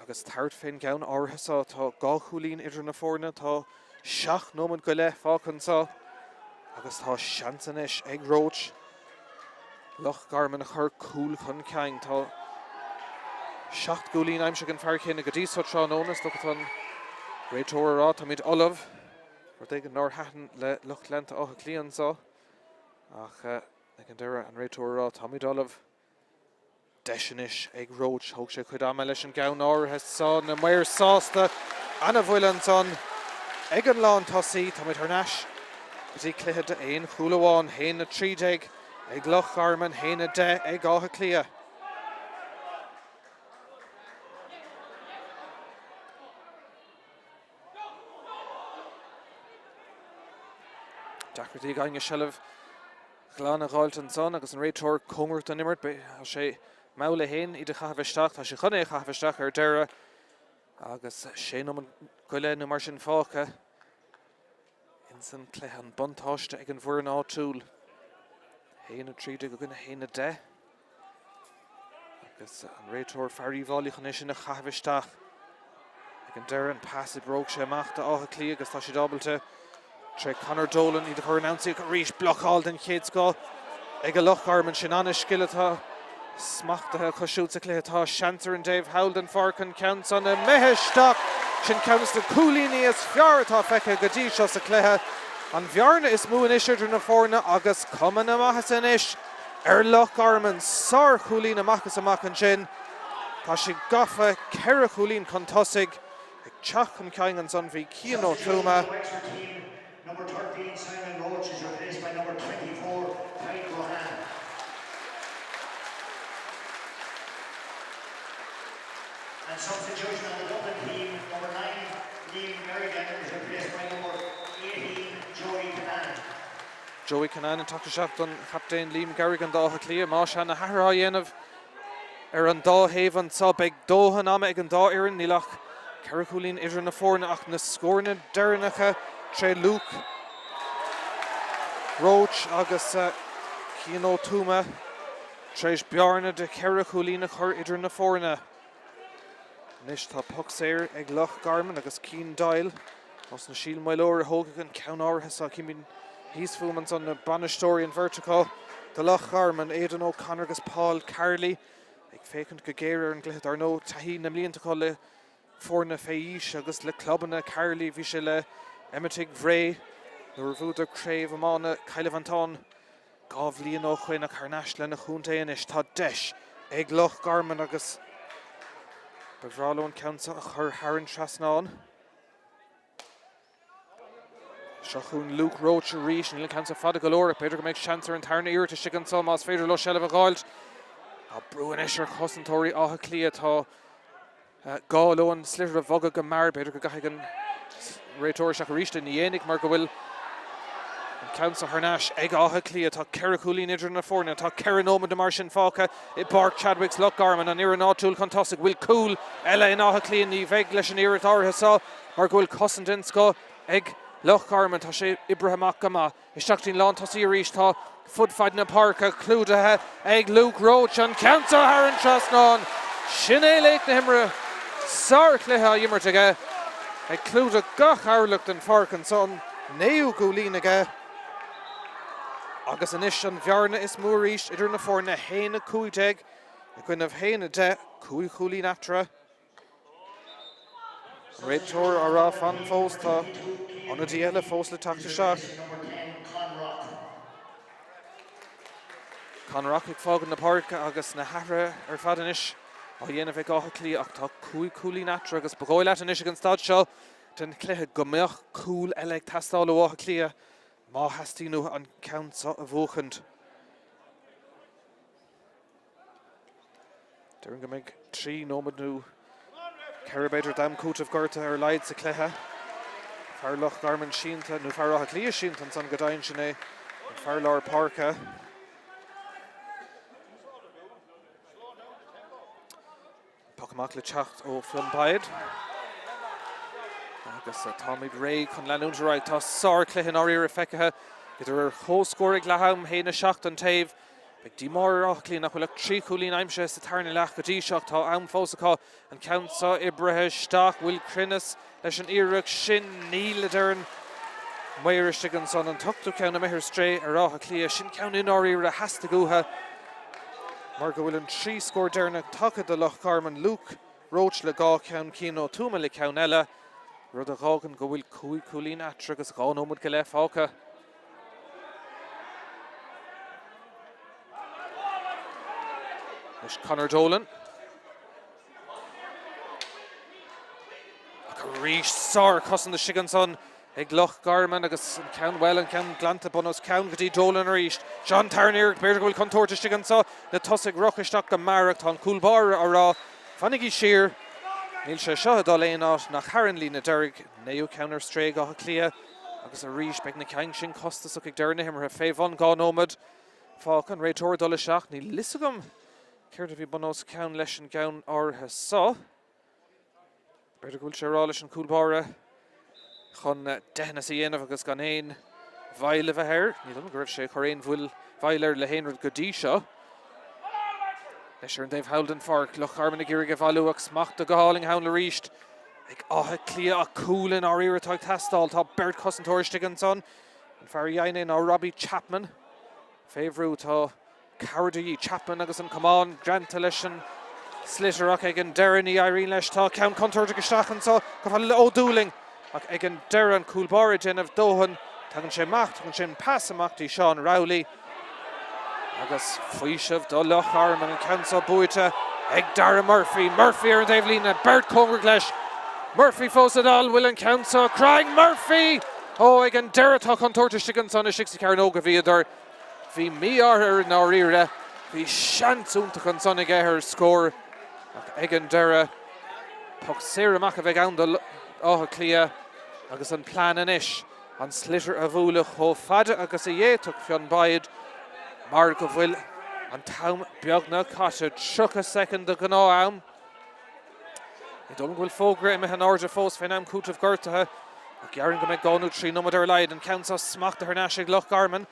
Agus tabhairt fén gceann áirithe seo, tá 2 chúilín idir na foirne, tá 7 nóiméad go leith fágtha anseo agus tá seans anois ag Roche. Loch Garman a chur cúl chun cinn. Tá 7 gcúilín aimsithe ag an fear céanna go dtí seo tráthnóna. Is dócha tá an réiteoir ag rá táimid ullamh. Rud éigin nár thaitin le lucht leanta Átha Cliath anseo. Ach ag an deireadh an réiteoir ag rá táimid ullamh. Deis anois ag Roche. Thóg sé a chuid ama leis an gceann áirithe seo. Na maoir sásta. Ana-bhuille ansan ag an lántosaí. Táimid thar n-ais go dtí cluiche d'aon chúl amháin. 1-13 ag Loch Garman, 1-10 ag Áth Cliath. Deacrachtaí ag éinne seilbh ghlan a dh'fháilt ansan agus an réiteoir cóngarach don imirt. Tá sé mall é féin iad a chaitheamh isteach. Tá sé chun é a chaitheamh isteach ar deireadh agus sé nóiméad go leith nó mar sin fágtha ins an cluiche. An buntáiste ag an bhfoireann áitiúil. 1-13 i gcoinne 1-10. Agus an réiteoir fear Uíbh Fhailí chun é sin a chaitheamh isteach. Ag an deireadh an pas oibreoidh sé amach do Áth Cliath agus tá siad ábalta tré Conor Dolan iad a chur in ionsaí ach arís blocáil den chéad scoth ag Loch Garman. Sin an-scil atá smachtaithe acu siúd sa chluiche. Tá seans ar an dtaobh thall den pháirc an ceann san imithe isteach. Sin ceann de na cúilíní is fearr atá feicthe go dtí seo sa chluiche. An bhearna is mó anois idir na foirne agus cuma na maitheasa anois ar Loch Garman. Sár-chúilín amach is amach ansin. Tá siad gafa 4 chúilín chun tosaigh. Ag teacht chun cinn ansan bhí Cian Ó Tuama. Number 13 Simon Roche is replaced by number 24 Tadhg Beirne. And substitution on the Dublin team, number 9 Liam Merrigan is replaced by number 18 Joey Kinane. Joey Kinane ag teacht isteach don chaptaen Liam Garrigan d'Áth Cliath. Más ea na hathruithe á dhéanamh ar an dá thaobh anseo, beidh dóthain ama ag an dá fhoireann. Níl ach 4 chúilín idir na foirne ach na scóranna deireanacha tré Luke Roche agus Cian Ó Tuama tar éis bearna de cheithre chúilín a chur idir na foirne. Anois tá poc saor ag Loch Garman agus Cian Doyle ós na Síl Maoileoir a thógfaidh an ceann áirithe seo. Címid thíos fúm ansan na bainisteoirí, an bheirt acu do Loch Garman, Aidan O'Connor agus Paul Carley, ag féachaint go géar ar an gcluiche. Dar ndóigh, taithí na mblianta acu le foirne fé aois agus le clubanna. Carley, bhí sé le Eimeataigh Bhré nuair a bhuadar Craobh Iomána Chill Mhantáin. 2 bhliain ó shoin ach thar n-ais lena chontae anois. Tá deis ag Loch Garman agus ba bhreá leo an ceann seo a chur thar an trasnán. Seo chugainn Luke Roche arís. Níl an ceann seo fada go leor ach b'fhéidir go mbeidh seans ar an tarna iarracht istigh anseo más féidir leo seilbh a dh'fháilt. Tá brú anois ar chosantóirí Átha Cliath. Tá gá leo an sliotar a bhogadh go mear. B'fhéidir go gcaithfidh an réiteoir isteach arís é. Ní dhéanfaidh mar go bhfuil an ceann seo thar n-ais ag Áth Cliath. Tá 4 chúilín idir na foirne. Tá 4 nóiméad nó mar sin fágtha i bPáirc Chadwicks, Loch Garman. An fhoireann áitiúil chun tosaigh. Bhfuil cúl eile in Áth Cliath? Ní bheidh leis an iarracht áirithe seo mar go bhfuil cosaint den scoth ag Loch Garman. Tá sé oibrithe amach go maith. Isteach dtí'n lántosaí arís tá fud fad na páirce clúdaithe ag Luke Roche. An ceann seo thar an trasnán. Sin é laoch na himeartha. Sárchluiche á imirt aige. Ag clúdach gach orlach den pháirc anso. An naoú cúilín aige. Agus anois an bhearna is mó arís idir na foirne. 1-15 i gcoinnibh 1-10. 5 chúilín eatarthu. An réiteoir á rá fan fós, tá ionadaí eile fós le teacht isteach. Con Rock ag fágaint na páirce agus na hathruithe ar fad anois á dhéanamh ag Áth Cliath ach tá 5 chúilín eatarthu agus ba dhóigh leat anois ag an staid seo den chluiche go mbeadh cúl eile ag teastáil ó Áth Cliath má theastaíonn uathu an ceann seo a bhuachaint. Déarfainn go mbeidh 3 nóiméad nó 4 b'fhéidir d'am cúitimh gortaithe ar a laghad sa chluiche. Fear Loch Garman sínte, nó fear Átha Cliath sínte ansan go deimhin, sin é an fear lár páirce. Poc amach le teacht ó Fionn Byatt. Agus táimid réidh chun leanúint ar aghaidh. Tá sárchluiche i ndáiríre feicthe idir ar comhscór ag leath am, 1-7 an taobh. Beidh díomá ar Áth Cliath nach bhfuil ach 3 chúilín aimsithe sa tarna leath go dtí seo. Tá am fós acu an ceann seo oibrithe isteach. Bhfuil cruinneas leis an iarracht sin? Níl, a deir an maor istigh ansan. An t-ochtú ceann imithe ar strae ar Áth Cliath. Sin ceann i ndáiríre a theastaigh uathu. mar go bhfuil an 3 scór deireanach tagtha do Loch Garman, Luke Roche le 2 cheann, Cian Ó Tuama le ceann eile, rud a dh'fhágann go bhfuil 5 chúilín eatarthu agus 2 nóiméad go leith fágtha. Anois Conor Dolan. Ach arís sárchosaint istigh ansan ag Loch Garman agus an ceann, bhuel, an ceann glanta bun os cionn go dtí Dolan arís. Seo an tarna iarracht, b'fhéidir go bhfuil contúirt istigh anso, na tosaithe ag rith isteach go mear ach tá an cúl báire á rá, fanaigí siar, níl sé seo ag dul aon áit nach thar an líne deiridh. Naoú ceann ar strae ag Áth Cliath agus arís beidh na cinn sin costasach ag deireadh na himeartha. Fé bhun 2 nóiméad fágtha, an réiteoir ag dul isteach, níl fhios agam céard a bhí bun os cionn leis an gceann áirithe so. B'fhéidir go bhfuil sé ag rá leis an cúl báire chun deithneas a dhéanamh agus gan aon mhoill a bheith air. Ní dóigh liom go raibh sé ag cur aon mhoill air le haon rud go dtí seo. Anois ar an dtaobh thall den pháirc, Loch Garman ag iarraidh a bhailiú ach smachtaithe go hálainn thall arís ag Áth Cliath ach cúl i ndáiríre atá ag teastáil. Tá beirt chosantóir istigh ansan. An fear a dhein é ná Robbie Chapman. Fé bhrú tá Cabhair de dhíth. Chapman agus an camán greanta leis an sliotar ach ag an deireadh ní éiríonn leis. Tá ceann contúirteach isteach anseo chomh fada le Ó Dúlaing ach ag an deireadh an cúl báire ag déanamh dóthain. Tagann sé amach, tugann sé an pas amach dtí Seán Rowley agus faoiseamh do Loch Garman. An ceann seo buaite ag Dara Murphy. Murphy ar an taobhlíne, beirt cóngarach leis. Murphy fós ag dul, bhfuil an ceann seo cruinn? Murphy! Ó, ag an deireadh tá contúirt istigh ansan, istigh sa chearnóg a bhíodar. Bhí mí-ádh air i ndáiríre. Bhí seans iontach ansan aige ar scór ach ag an deireadh, poc saor amach a bheidh ann do Áth Cliath agus an plean anois an sliotar a bhualadh chomh fada agus a d'fhéadfadh Fionn Boyd mar go bhfuil an t-am beagnach caite, 30 soicind de ghnáth-am. Ní dóigh liom go bhfuil fógra imithe in airde fós fén am cúitimh gortaithe ach déarfainn go mbeidh 2 nó 3 nóiméad ar a laghad. An ceann seo smachtaithe thar n-ais ag Loch Garman.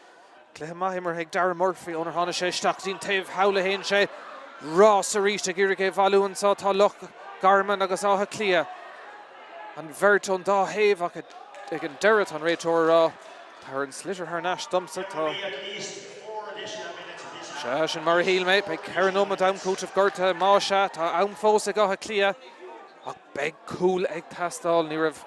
Cluiche maith imeartha ag Darragh Murphy ónar tháinig sé isteach go dtí an taobh thall a théann sé. Rás arís ag iarraidh é a bhailiú anseo tá Loch Garman agus Áth Cliath. An bheirt ón dá thaobh ach ag an deireadh tá an réiteoir ag rá tabhair an sliotar thar n-ais domsa. Tá. Sea, sin mar a shíl mé. Beidh 4 nóiméad d'am cúitimh gortaithe. Más ea, tá am fós ag Áth Cliath ach beidh cúl ag teastáil. Ní raibh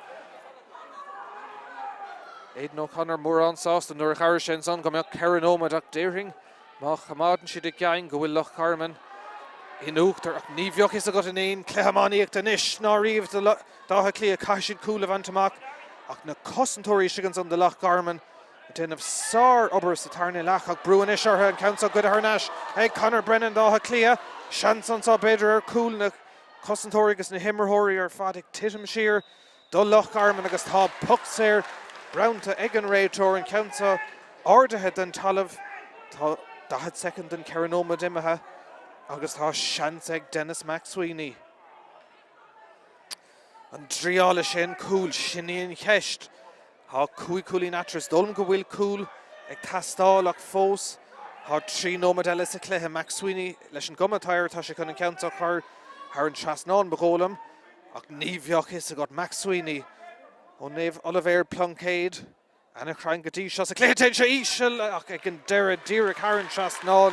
Aidan O'Connor mórán sásta nuair a d'airigh sé ansan go mbeadh 4 nóiméad ach déarfainn má choimeádann siad a gceann go bhfuil Loch Garman in uachtar ach ní bheadh fhios agat in aon chluiche iománaíochta anois ná riamh d'Áth Cliath. Caithfidh siad cúl a bhaint amach ach na cosantóirí istigh ansan do Loch Garman ag déanamh sár-obair sa tarna leath ach brú anois orthu an ceann seo goidte thar n-ais ag Conor Brennan d'Áth Cliath. Seans anso b'fhéidir ar chúl na cosantóirí agus na himreoirí ar fad ag titim siar do Loch Garman agus tá poc saor bronnta ag an réiteoir, an ceann seo ardaithe den talamh. Tá 40 soicind den 4 nóiméad imithe agus tá seans ag Denis McSweeney. An dtriálfaidh sé an cúl? Sin í an cheist. Tá 5 chúilín eatarthu. Is dóigh liom go bhfuil cúl ag teastáil ach fós tá 3 nóiméad eile sa chluiche. McSweeney leis an gcuma atá air tá sé chun an ceann seo a chur thar an trasnán, ba dhóigh liom. Ach ní bheadh fhios agat. McSweeney ó Naomh Oilibhéar Pluincéid. Ana-chruinn go dtí seo sa chluiche. Téann sé íseal ach ag an deireadh díreach thar an trasnán.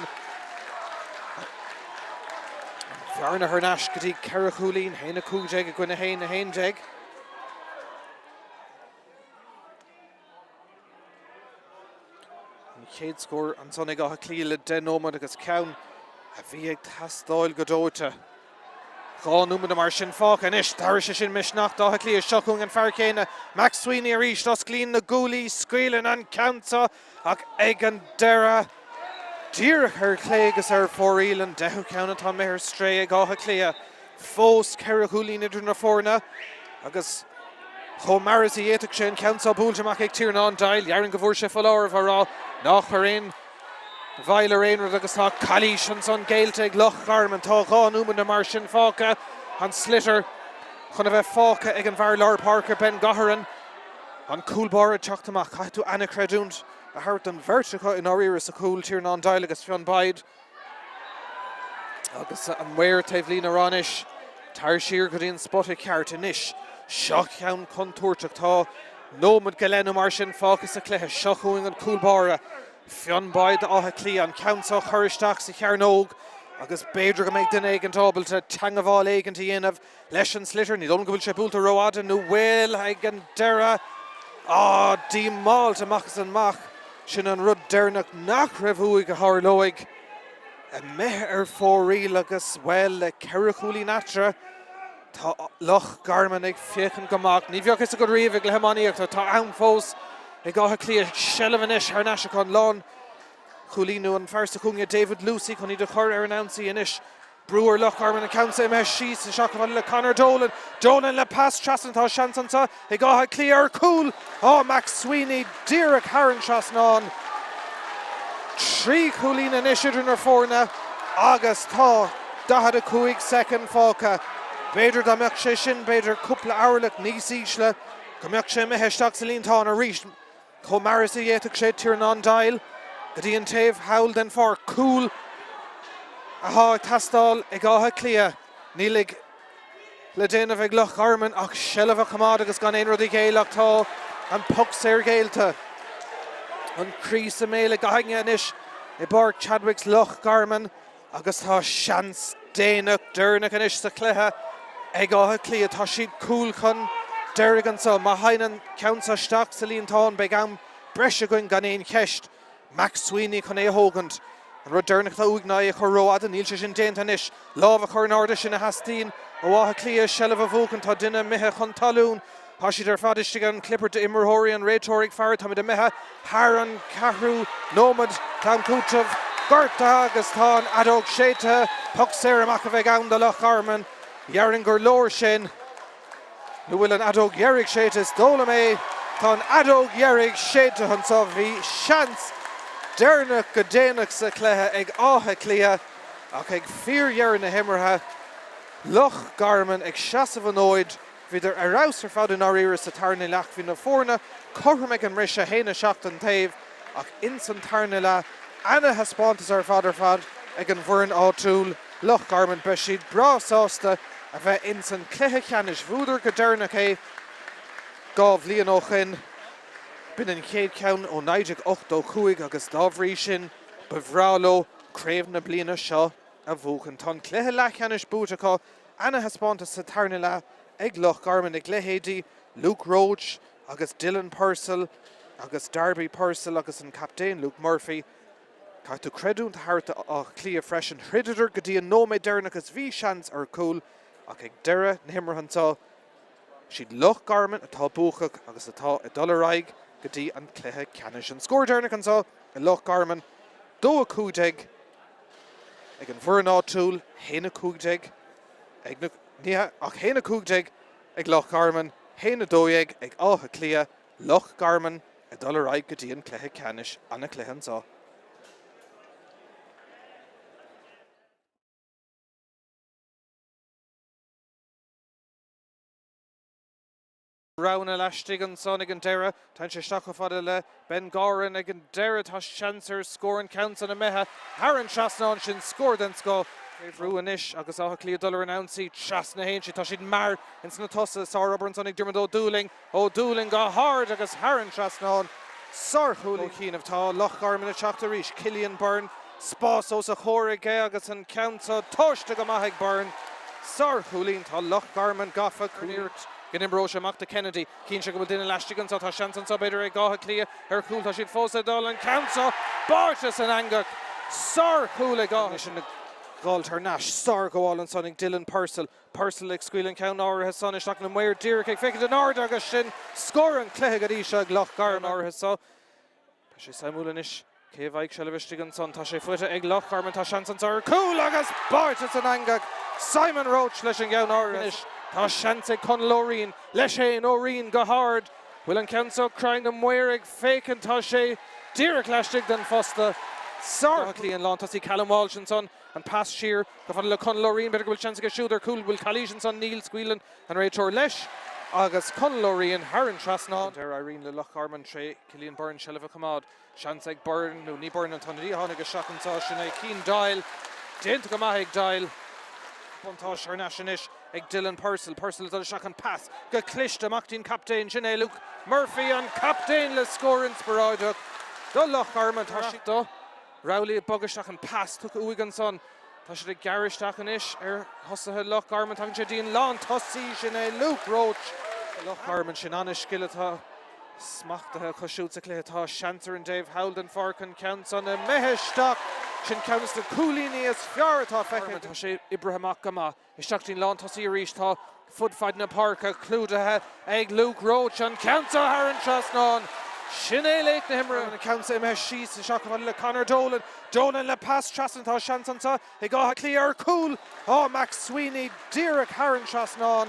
An bhearna thar n-ais go dtí 4 chúilín, 1-15 i gcoinne 1-11. An chéad scór ansan ag Áth Cliath le 10 nóiméad agus ceann a bhí ag teastáil go dóite. 2 nóiméad mar sin fágtha anois. D'athraigh sé sin misneach d'Áth Cliath. Seo chugainn an fear céanna, McSweeney arís. Osclaíonn na guaillí, scaoileann an ceann seo ach ag an deireadh, díreach ar chlé agus ar fóraoil, an deichiú ceann atá imithe ar strae ag Áth Cliath. Fós 4 chúilín idir na foirne agus chomh mear is a d'fhéadfadh sé an ceann seo buailte amach ag Tiarnán Doyle. Déarfainn go bhfuair sé foláireamh á rá ná cuir aon mhoill ar aon rud agus tá calaois ansan géillte ag Loch Garman. Tá 2 nóiméad mar sin fágtha. An sliotar chun a bheith fágtha ag an bhfear lár páirce Ben Gotteron. An cúl báire ag teacht amach. Caithfidh tú ana-chreidiúint a thabhairt don bheirt acu i ndáiríre sa chúl, Tiarnán Doyle agus Fionn Boyd. Agus an maor taobhlíne ag rá anois, tar siar go dtí an spota ceart anois. Seo ceann contúirteach. Tá nóiméad go leith nó mar sin fágtha sa chluiche. Seo chugainn an cúl báire, Fionn Boyd d'Áth Cliath. An ceann seo á chur isteach sa chearnóg. Agus b'fhéidir go mbeidh duine éigint ábalta teangabháil éigint a dhéanamh leis an sliotar. Ní dóigh liom go bhfuil sé buailte rófhada, nó bhfuil ag an deireadh? Á, díomálta amach is amach. Sin an rud deireanach nach raibh uaidh a tharlóidh. Imithe ar fóraoil agus, bhuel, le 4 chúilín eatarthu, tá Loch Garman ag féachaint go maith. Ní bheadh fhios agat riamh i gcluiche iománaíochta. Tá am fós ag Áth Cliath. Seilbh anois thar n-ais acu an lán. Chúlaí nó an fear sa chúinne David Lucey chun iad a chur ar an ionsaí anois. Brú ar Loch Garman an ceann seo imithe síos isteach chomh fada le Conor Dolan. Dolan le pas trasna tá seans anseo ag Áth Cliath ar chúl. Á McSweeney díreach thar an trasnán. 3 chúilín anois idir na foirne agus tá 45 soicind fágtha. B'fhéidir dá mbeadh sé sin b'fhéidir cúpla orlach níos ísle go mbeadh sé imithe isteach sa líontán arís. Chomh mear is a d'fhéadfadh sé Tiarnán Doyle go dtí an taobh thall den pháirc. Cúl atá ag teastáil ag Áth Cliath. Níl ag le déanamh ag Loch Garman ach seilbh a choimeád agus gan aon rud a ghéilleadh ach tá an poc saor géillte. An croí sa mbéal ag gach éinne anois i bPáirc Chadwicks Loch Garman. Agus tá seans déanach deireanach anois sa chluiche ag Áth Cliath. Tá siad cúl chun deiridh anseo. Má théann an ceann seo isteach sa líontán beidh am breise againn gan aon cheist. McSweeney chun é a thógaint. An rud deireanach atá uaidh ná é a chur rófhada. Níl sé sin déanta anois. Lámh a chur in airde, sin a theastaíonn ó Áth Cliath. Seilbh a bhuachan. Tá duine imithe chun talún. Tá siad ar fad istigh an clipper d'imreoirí, an réiteoir ag faire. Táimid imithe thar an ceathrú nóiméad d'am cúitimh. Gortaithe agus tá an fheadóg séidte. Poc saor amach a bheidh ann do Loch Garman. Déarfainn gur leor sin. Nó bhfuil an fheadóg dheiridh séidte? Is dóigh liom é. Tá an fheadóg dheiridh séidte anseo. Bhí seans deireanach go déanach sa chluiche ag Áth Cliath ach ag fíordheireadh na himeartha, Loch Garman ag seasamh an fhóid. Bhíodar ar fheabhas ar fad i ndáiríre sa tarna leath. Bhí na foirne cothrom ag an mbriseadh, 1-7 an taobh, ach ins an tarna leath, ana-thaispeántas ar fad ar fad ag an bhfoireann áitiúil, Loch Garman. Beidh siad breá sásta a bheith ins an cluiche ceannais. Bhuadar go deireanach é 2 bhliain ó shoin. B'in an chéad cheann ó 1985 agus dá bhrí sin ba bhreá leo craobh na bliana seo a bhuachan. Tá an cluiche leathcheannais buaite acu Ana-thaispeántas sa tarna leath ag Loch Garman ag leithéidí Luke Roche agus Dylan Purcell agus Darby Purcell agus an captaen Luke Murphy. Caithfidh tú creidiúint a thabhairt d'Áth Cliath freisin. Throideadar go dtí an nóiméad deireanach agus bhí seans ar chúl ach ag deireadh na himeartha anseo, siad Loch Garman atá buacach agus atá ag dul ar aghaidh go dtí an cluiche ceannais. An scór deireanach anseo i Loch Garman, 2-15. Ag an bhfoireann áitiúil, 1-15 ag na, ní hea, ach 1-15 ag Loch Garman, 1-12 ag Áth Cliath, Loch Garman ag dul ar aghaidh go dtí an cluiche ceannais, ana-chluiche anseo. Roghanna laistigh ansan ag an deireadh. Téann sé isteach chomh fada le Ben Gaughran ag an deireadh. Tá seans ar scór an ceann san imithe thar an trasnán sin. Scór den scoth. Fé bhrú anois agus Áth Cliath dul ar an ionsaí. Trasna a théann siad. Tá siad mear ins na tosaithe. Sárobair ansan ag Diarmuid Ó Dúlaing. Ó Dúlaing go hard agus thar an trasnán. Sárchúl ó chianaibh. Tá Loch Garman ag teacht arís. Cillian Byrne. Spás os a chomhair aige agus an ceann seo tomhaiste go maith ag Byrne. Sárchúilín. Tá Loch Garman gafa. Iarracht go n-imreoidh sé amach do Kennedy. Chíonn sé go bhfuil duine laistigh anseo. Tá seans anseo b'fhéidir ag Áth Cliath ar chúl. Tá siad fós ag dul. An ceann seo báite san eangach. Sárchúl ag Áth. Anois ag gabháil thar n-ais. Sárghabháil ansan ag Dylan Purcell. Purcell ag scaoileadh an ceann áirithe san isteach. Na maoir díreach ag féachaint in airde agus sin scór an chluiche go dtí seo ag Loch Garman. áirithe seo. Tá sé suimiúil anois cé a bhfaighidh seilbh istigh ansan. Tá sé faighte ag Loch Garman. Tá seans anso ar chúl agus báite san eangach. Simon Roche leis an gceann áirithe anois. Tá seans ag Conall Ó Riain leis fhéin. Ó Riain go hard. Bhfuil an ceann seo cruinn? Na maoir ag féachaint. Tá sé díreach laistigh den phosta. Sár Átha Cliath an lántosaí Callum Walsh ansan. An pas siar chomh fada le Conall Ó Riain. B'fhéidir go bhfuil seans aige siúd ar chúl. Bhfuil calaois ansan? Níl. Scaoileann an réiteoir leis agus Conall Ó Riain thar an trasnán. Éiríonn le Loch Garman tré Cillian Byrne seilbh a choimeád. Seans ag Byrne, nó ní Byrne an t-ionadaí a tháinig isteach anseo, sin é Cian Doyle. Déanta go maith ag Doyle. Buntáiste thar n-ais anois ag Dylan Purcell. Purcell ag dul isteach an pas go cliste amach dtí'n captaen, sin é Luke Murphy, an captaen le scór inspioráideach do Loch Garman. Tá siad do Rowley ag bogadh isteach an pas tugtha uaidh ansan. Tá siad ag gearradh isteach anois ar thosaithe Loch Garman. Tagann sé dtí an lántosaí, sin é Luke Roche. Loch Garman, sin an-scil atá smachtaithe acu siúd sa chluiche. Tá seans ar an dtaobh thall den pháirc an ceann san imithe isteach. Sin ceann de na cúilíní is fearr atá feicthe. Tá sé oibrithe amach go maith. Isteach dtí'n lántosaí arís. Tá fud fad na páirce clúdaithe ag Luke Roche. An ceann seo thar an trasnán. Sin é laoch na himeartha. An ceann seo imithe síos isteach chomh fada le Conor Dolan. Dolan le pas trasna. Tá seans anseo ag Áth Cliath ar chúl. Á, McSweeney díreach thar an trasnán.